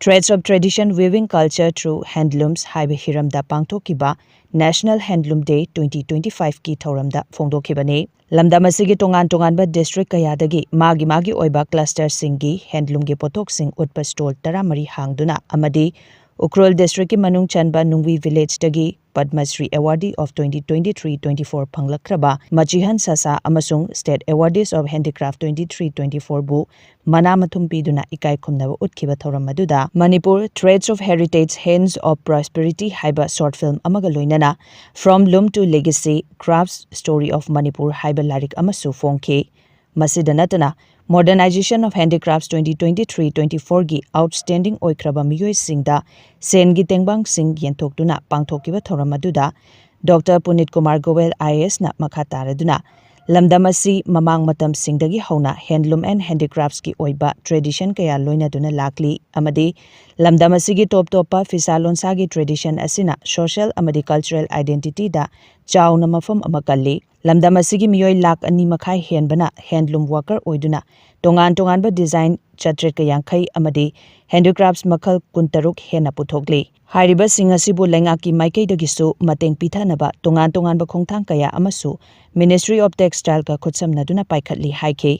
Threads of Tradition, Weaving Culture Through Handlooms ꯍꯥꯏꯕ ꯍꯤꯔꯝꯗ ꯄꯥꯡꯊꯣꯛꯈꯤꯕ National Handloom Day twenty twenty-fiveꯀꯤ ꯊꯧꯔꯝꯗ ꯐꯣꯡꯗꯣꯛꯈꯤꯕꯅꯤ꯫ ꯂꯝꯗꯝ ꯑꯁꯤꯒꯤ ꯇꯣꯉꯥꯟ ꯇꯣꯉꯥꯟꯕ district ꯀꯌꯥꯗꯒꯤ ꯃꯥꯒꯤ ꯃꯥꯒꯤ ꯑꯣꯏꯕ clusterꯁꯤꯡꯒꯤ handloomꯒꯤ ꯄꯣꯠꯊꯣꯛꯁꯤꯡ ꯎꯠꯄ stall ꯇꯔꯥꯃꯔꯤ ꯍꯥꯡꯗꯨꯅ ꯑꯃꯗꯤ ꯎꯈ꯭ꯔꯨꯜ districtꯀꯤ ꯃꯅꯨꯡ ꯆꯟꯕ ꯅꯨꯡꯋꯤ villageꯇꯒꯤ Padma Shri Awardee of twenty twenty-three twenty-four ꯐꯪꯂꯛꯈ꯭ꯔꯕ ꯃꯆꯤꯍꯟ ꯁꯁꯥ ꯑꯃꯁꯨꯡ State Awardees of Handicraft twenty-three twenty-fourꯕꯨ ꯃꯅꯥ ꯃꯊꯨꯝ ꯄꯤꯗꯨꯅ ꯏꯀꯥꯏ ꯈꯨꯝꯅꯕ ꯎꯠꯈꯤꯕ ꯊꯧꯔꯝ ꯑꯗꯨꯗ Manipur Threads of Heritage, Hands of Prosperity ꯍꯥꯏꯕ short film ꯑꯃꯒ ꯂꯣꯏꯅꯅ From Loom to Legacy, Crafts Story of Manipur ꯍꯥꯏꯕ ꯂꯥꯏꯔꯤꯛ ꯑꯃꯁꯨ ꯐꯣꯡꯈꯤ꯫ ꯃꯁꯤꯗ ꯅꯠꯇꯅ Modernization of Handicrafts twenty twenty-three twenty-fourꯒꯤ outstanding ꯑꯣꯏꯈ꯭ꯔꯕ ꯃꯤꯑꯣꯏꯁꯤꯡꯗ ꯁꯦꯟꯒꯤ ꯇꯦꯡꯕꯥꯡꯁꯤꯡ ꯌꯦꯟꯊꯣꯛꯇꯨꯅ ꯄꯥꯡꯊꯣꯛꯈꯤꯕ ꯊꯧꯔꯝ ꯑꯗꯨꯗ Doctor Puneet Kumar Goel IASꯅ ꯃꯈꯥ ꯇꯥꯔꯗꯨꯅ ꯂꯝꯗꯝ ꯑꯁꯤ ꯃꯃꯥꯡ ꯃꯇꯝꯁꯤꯡꯗꯒꯤ ꯍꯧꯅ handloom and handicraftsꯀꯤ ꯑꯣꯏꯕ tradition ꯀꯌꯥ ꯂꯣꯏꯅꯗꯨꯅ ꯂꯥꯛꯂꯤ ꯑꯃꯗꯤ ꯂꯝꯗꯝ ꯑꯁꯤꯒꯤ ꯇꯣꯞ ꯇꯣꯞꯄ ꯐꯤꯁꯥ ꯂꯣꯟꯁꯥꯒꯤ tradition ꯑꯁꯤꯅ social ꯑꯃꯗꯤ cultural identityꯗ ꯆꯥꯎꯅ ꯃꯐꯝ ꯑꯃ ꯀꯜꯂꯤ꯫ ꯂꯝꯗꯝ ꯑꯁꯤꯒꯤ ꯃꯤꯑꯣꯏ ꯂꯥꯈ ꯑꯅꯤ ꯃꯈꯥꯏ ꯍꯦꯟꯕꯅ handloom worker ꯑꯣꯏꯗꯨꯅ ꯇꯣꯉꯥꯟ ꯇꯣꯉꯥꯟꯕ design ꯆꯥꯇ꯭ꯔꯦꯠꯀ ꯌꯥꯡꯈꯩ ꯑꯃꯗꯤ handicrafts ꯃꯈꯜ ꯀꯨꯟꯇꯔꯨꯛ ꯍꯦꯟꯅ ꯄꯨꯊꯣꯛꯂꯤ꯫ ꯍꯥꯏꯔꯤꯕꯁꯤꯡ ꯑꯁꯤꯕꯨ ꯂꯩꯉꯥꯛꯀꯤ ꯃꯥꯏꯀꯩꯗꯒꯤꯁꯨ ꯃꯇꯦꯡ ꯄꯤꯊꯅꯕ ꯇꯣꯉꯥꯟ ꯇꯣꯉꯥꯟꯕ ꯈꯣꯡꯊꯥꯡ ꯀꯌꯥ ꯑꯃꯁꯨ Ministry of Textileꯒ ꯈꯨꯠꯁꯝꯅꯗꯨꯅ ꯄꯥꯏꯈꯠꯂꯤ ꯍꯥꯏꯈꯤ꯫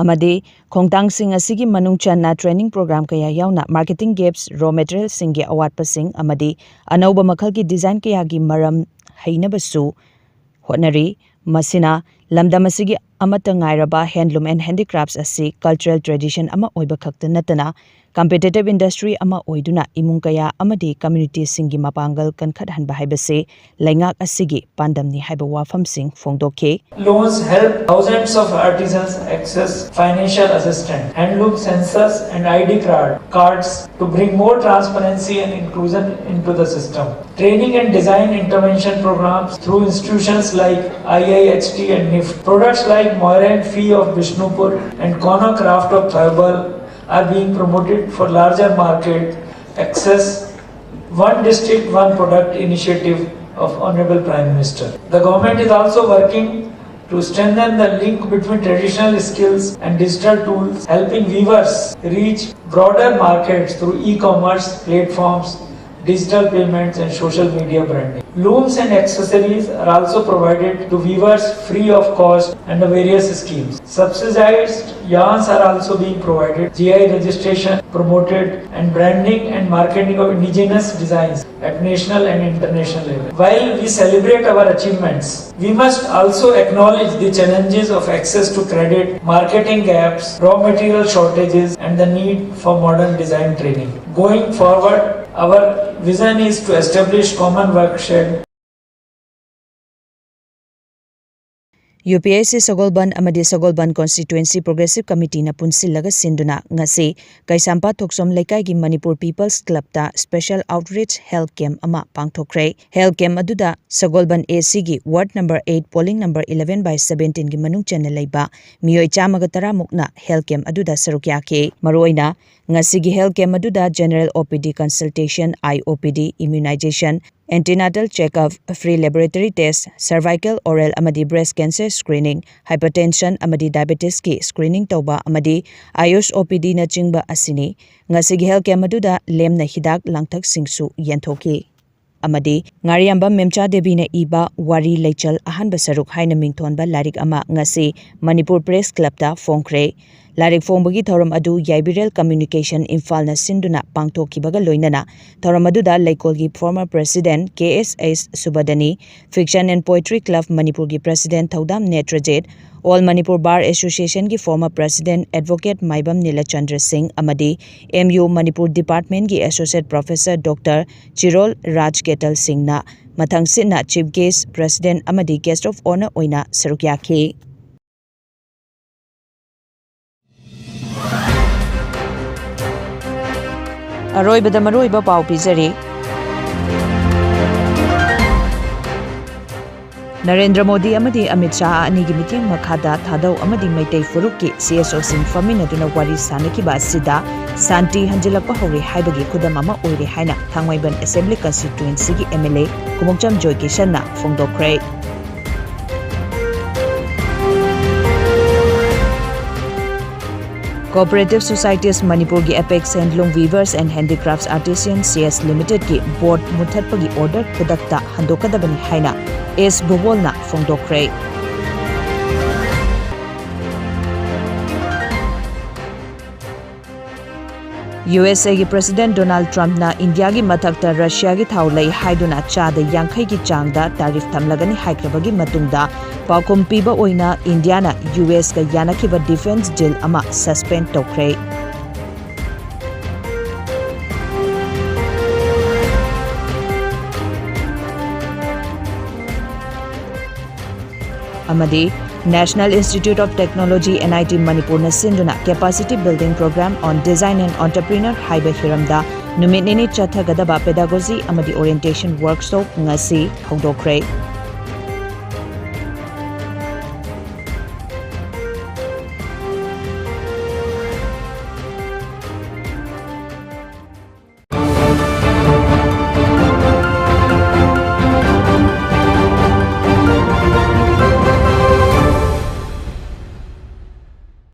ꯑꯃꯗꯤ ꯈꯣꯡꯊꯥꯡꯁꯤꯡ ꯑꯁꯤꯒꯤ ꯃꯅꯨꯡ ꯆꯟꯅ training program ꯀꯌꯥ ꯌꯥꯎꯅ marketing gaps, raw materialꯁꯤꯡꯒꯤ ꯑꯋꯥꯠꯄꯁꯤꯡ ꯑꯃꯗꯤ ꯑꯅꯧꯕ ꯃꯈꯜꯒꯤ design ꯀꯌꯥꯒꯤ ꯃꯔꯝ ꯍꯩꯅꯕꯁꯨ ꯍꯣꯠꯅꯔꯤ꯫ ꯃꯁꯤꯅ ꯂꯝꯗꯝ ꯑꯁꯤꯒꯤ ꯑꯃꯠꯇ ꯉꯥꯏꯔꯕ handloom and handicrafts ꯑꯁꯤ cultural tradition ꯑꯃ ꯑꯣꯏꯕ ꯈꯛꯇ ꯅꯠꯇꯅ, competitive industry ꯑꯃ ꯑꯣꯏꯗꯨꯅ ꯏꯃꯨꯡ ꯀꯌꯥ ꯑꯃꯗꯤ communityꯁꯤꯡꯒꯤ ꯃꯄꯥꯡꯒꯜ ꯀꯟꯈꯠꯍꯟꯕ ꯍꯥꯏꯕꯁꯤ ꯂꯩꯉꯥꯛ ꯑꯁꯤꯒꯤ ꯄꯥꯟꯗꯝꯅꯤ ꯍꯥꯏꯕ ꯋꯥꯐꯝꯁꯤꯡ ꯐꯣꯡꯗꯣꯛꯈꯤ꯫ Loans help thousands of artisans access financial assistance, handloom census and I D card, cards to bring more transparency and inclusion into the system. Training and design intervention programs through institutions like I I H T and NIFT. Products like Moiran Fee of Bishnupur and Kona Craft of Thoibal are being promoted for larger market access. One district, one product initiative of Honorable Prime Minister. The government is also working to strengthen the link between traditional skills and digital tools, helping weavers reach broader markets through e-commerce platforms, digital payments, and social media branding. Looms and accessories are also provided to weavers free of cost under various schemes. Subsidized yarns are also being provided, G I registration promoted, and branding and marketing of indigenous designs at national and international level. While we celebrate our achievements, we must also acknowledge the challenges of access to credit, marketing gaps, raw material shortages, and the need for modern design training. Going forward, our vision is to establish common workshed UPSC ꯁꯒꯣꯜꯕꯟ ꯑꯃꯗꯤ ꯁꯒꯣꯜꯕꯟ Constituency Progressive Committeeꯅ ꯄꯨꯟꯁꯤꯜꯂꯒ ꯁꯤꯟꯗꯨꯅ ꯉꯁꯤ ꯀꯩꯁꯥꯝꯄꯥꯠ ꯊꯣꯛꯆꯣꯝ ꯂꯩꯀꯥꯏꯒꯤ Manipur People's Clubꯇ special outreach health camp ꯑꯃ ꯄꯥꯡꯊꯣꯛꯈ꯭ꯔꯦ꯫ Health camp ꯑꯗꯨꯗ ꯁꯒꯣꯜꯕꯟ ACꯒꯤ ward number eight, polling number eleven by seventeenꯒꯤ ꯃꯅꯨꯡ ꯆꯟꯅ ꯂꯩꯕ ꯃꯤꯑꯣꯏ ꯆꯥꯝꯃꯒ ꯇꯔꯥꯃꯨꯛꯅ health camp ꯑꯗꯨꯗ ꯁꯔꯨꯛ ꯌꯥꯈꯤ꯫ ꯃꯔꯨꯑꯣꯏꯅ ꯉꯁꯤꯒꯤ health camp ꯑꯗꯨꯗ general OPD consultation, eye OPD, immunization, antenatal checkup, free laboratory test, cervical, oral ꯑꯃꯗꯤ breast cancer screening, hypertension ꯑꯃꯗꯤ diabetesꯀꯤ screening ꯇꯧꯕ ꯑꯃꯗꯤ AYUSH OPDꯅꯆꯤꯡꯕ ꯑꯁꯤꯅꯤ꯫ ꯉꯁꯤꯒꯤ health camp ꯑꯗꯨꯗ ꯂꯦꯝꯅ ꯍꯤꯗꯥꯛ ꯂꯥꯡꯊꯛꯁꯤꯡꯁꯨ ꯌꯦꯟꯊꯣꯛꯈꯤ꯫ ꯑꯃꯗꯤ ꯉꯥꯔꯤꯌꯥꯝꯕꯝ ꯃꯦꯝꯆꯥ ꯗꯦꯕꯤꯅ ꯏꯕ ꯋꯥꯔꯤ ꯂꯩꯆꯜ ꯑꯍꯥꯟꯕ ꯁꯔꯨꯛ ꯍꯥꯏꯅ ꯃꯤꯡꯊꯣꯟꯕ ꯂꯥꯏꯔꯤꯛ ꯑꯃ ꯉꯁꯤ Manipur Press Clubꯇ ꯐꯣꯡꯈ꯭ꯔꯦ꯫ ꯂꯥꯏꯔꯤꯛ ꯐꯣꯡꯕꯒꯤ ꯊꯧꯔꯝ ꯑꯗꯨ ꯌꯥꯏꯕꯤꯔꯦꯜ ꯀꯝꯃ꯭ꯌꯨꯅꯤꯀꯦꯁꯟ ꯏꯝꯐꯥꯜꯅ ꯁꯤꯟꯗꯨꯅ ꯄꯥꯡꯊꯣꯛꯈꯤꯕꯒ ꯂꯣꯏꯅꯅ ꯊꯧꯔꯝ ꯑꯗꯨꯗ ꯂꯩꯀꯣꯜꯒꯤ former president K S S ꯁꯨꯕꯗꯅꯤ, Fiction and Poetry Club ꯃꯅꯤꯄꯨꯔꯒꯤ president ꯊꯧꯗꯥꯝ ꯅꯦꯇ꯭ꯔꯖꯤꯠ, All Manipur Bar Associationꯒꯤ former president advocate ꯃꯥꯏꯕꯝ ꯅꯤꯂꯆꯟꯗ꯭ꯔ ꯁꯤꯡ ꯑꯃꯗꯤ M U ꯃꯅꯤꯄꯨꯔ departmentꯀꯤ associate professor Doctor Chirol Raj Ketal ꯁꯤꯡꯅ ꯃꯊꯪꯁꯤꯠꯅ chief guest, president ꯑꯃꯗꯤ guest of honour ꯑꯣꯏꯅ ꯁꯔꯨꯛ ꯌꯥꯈꯤ꯫ ꯑꯔꯣꯏꯕꯗ ꯃꯔꯨꯑꯣꯏꯕ ꯄꯥꯎ ꯄꯤꯖꯔꯤ꯫ ꯅꯔꯦꯟꯗ꯭ꯔ ꯃꯣꯗꯤ ꯑꯃꯗꯤ ꯑꯃꯤꯠ ꯁꯥꯍ ꯑꯅꯤꯒꯤ ꯃꯤꯠꯌꯦꯡ ꯃꯈꯥꯗ ꯊꯥꯗꯧ ꯑꯃꯗꯤ ꯃꯩꯇꯩ ꯐꯨꯔꯨꯞꯀꯤ C S Oꯁꯤꯡ ꯐꯝꯃꯤꯟꯅꯗꯨꯅ ꯋꯥꯔꯤ ꯁꯥꯅꯈꯤꯕ ꯑꯁꯤꯗ ꯁꯥꯟꯇꯤ ꯍꯟꯖꯤꯜꯂꯛꯄ ꯍꯧꯔꯦ ꯍꯥꯏꯕꯒꯤ ꯈꯨꯗꯝ ꯑꯃ ꯑꯣꯏꯔꯦ ꯍꯥꯏꯅ ꯊꯥꯡꯃꯩꯕꯟ Assembly Constituencyꯒꯤ M L A ꯀꯨꯃꯣꯛꯆꯝ ꯖꯣꯏꯀꯤꯁꯟꯅ ꯐꯣꯡꯗꯣꯛꯈ꯭ꯔꯦ꯫ Cooperative Societies ꯃꯅꯤꯄꯨꯔꯒꯤ Apex Handloom Weavers and Handicrafts Artisans C S Limitedꯀꯤ board ꯃꯨꯠꯊꯠꯄꯒꯤ order ꯈꯨꯗꯛꯇ ꯍꯟꯗꯣꯛꯀꯗꯕꯅꯤ ꯍꯥꯏꯅ S ꯕꯨꯕꯣꯜꯅ ꯐꯣꯡꯗꯣꯛꯈ꯭ꯔꯦ꯫ U S Aꯒꯤ President Donald Trumpꯅ ꯏꯟꯗꯤꯌꯥꯒꯤ ꯃꯊꯛꯇ ꯔꯁꯤꯌꯥꯒꯤ ꯊꯥꯎ ꯂꯩ ꯍꯥꯏꯗꯨꯅ ꯆꯥꯗ ꯌꯥꯡꯈꯩꯒꯤ ꯆꯥꯡꯗ tariff ꯊꯝꯂꯒꯅꯤ ꯍꯥꯏꯈ꯭ꯔꯕꯒꯤ ꯃꯇꯨꯡꯗ ꯄꯥꯎꯈꯨꯝ ꯄꯤꯕ ꯑꯣꯏꯅ ꯏꯟꯗꯤꯌꯥꯅ U Sꯀ ꯌꯥꯅꯈꯤꯕ defence deal ꯑꯃ suspend ꯇꯧꯈ꯭ꯔꯦ꯫ ꯑꯃꯗꯤ National Institute of Technology, N I T ꯃꯅꯤꯄꯨꯔꯅ ꯁꯤꯟꯗꯨꯅ Capacity Building Program on Design and Entrepreneur ꯍꯥꯏꯕ ꯍꯤꯔꯝꯗ ꯅꯨꯃꯤꯠ ꯅꯤꯅꯤ ꯆꯠꯊꯒꯗꯕ pedagogy ꯑꯃꯗꯤ orientation workshop ꯉꯁꯤ ꯍꯧꯗꯣꯛꯈ꯭ꯔꯦ꯫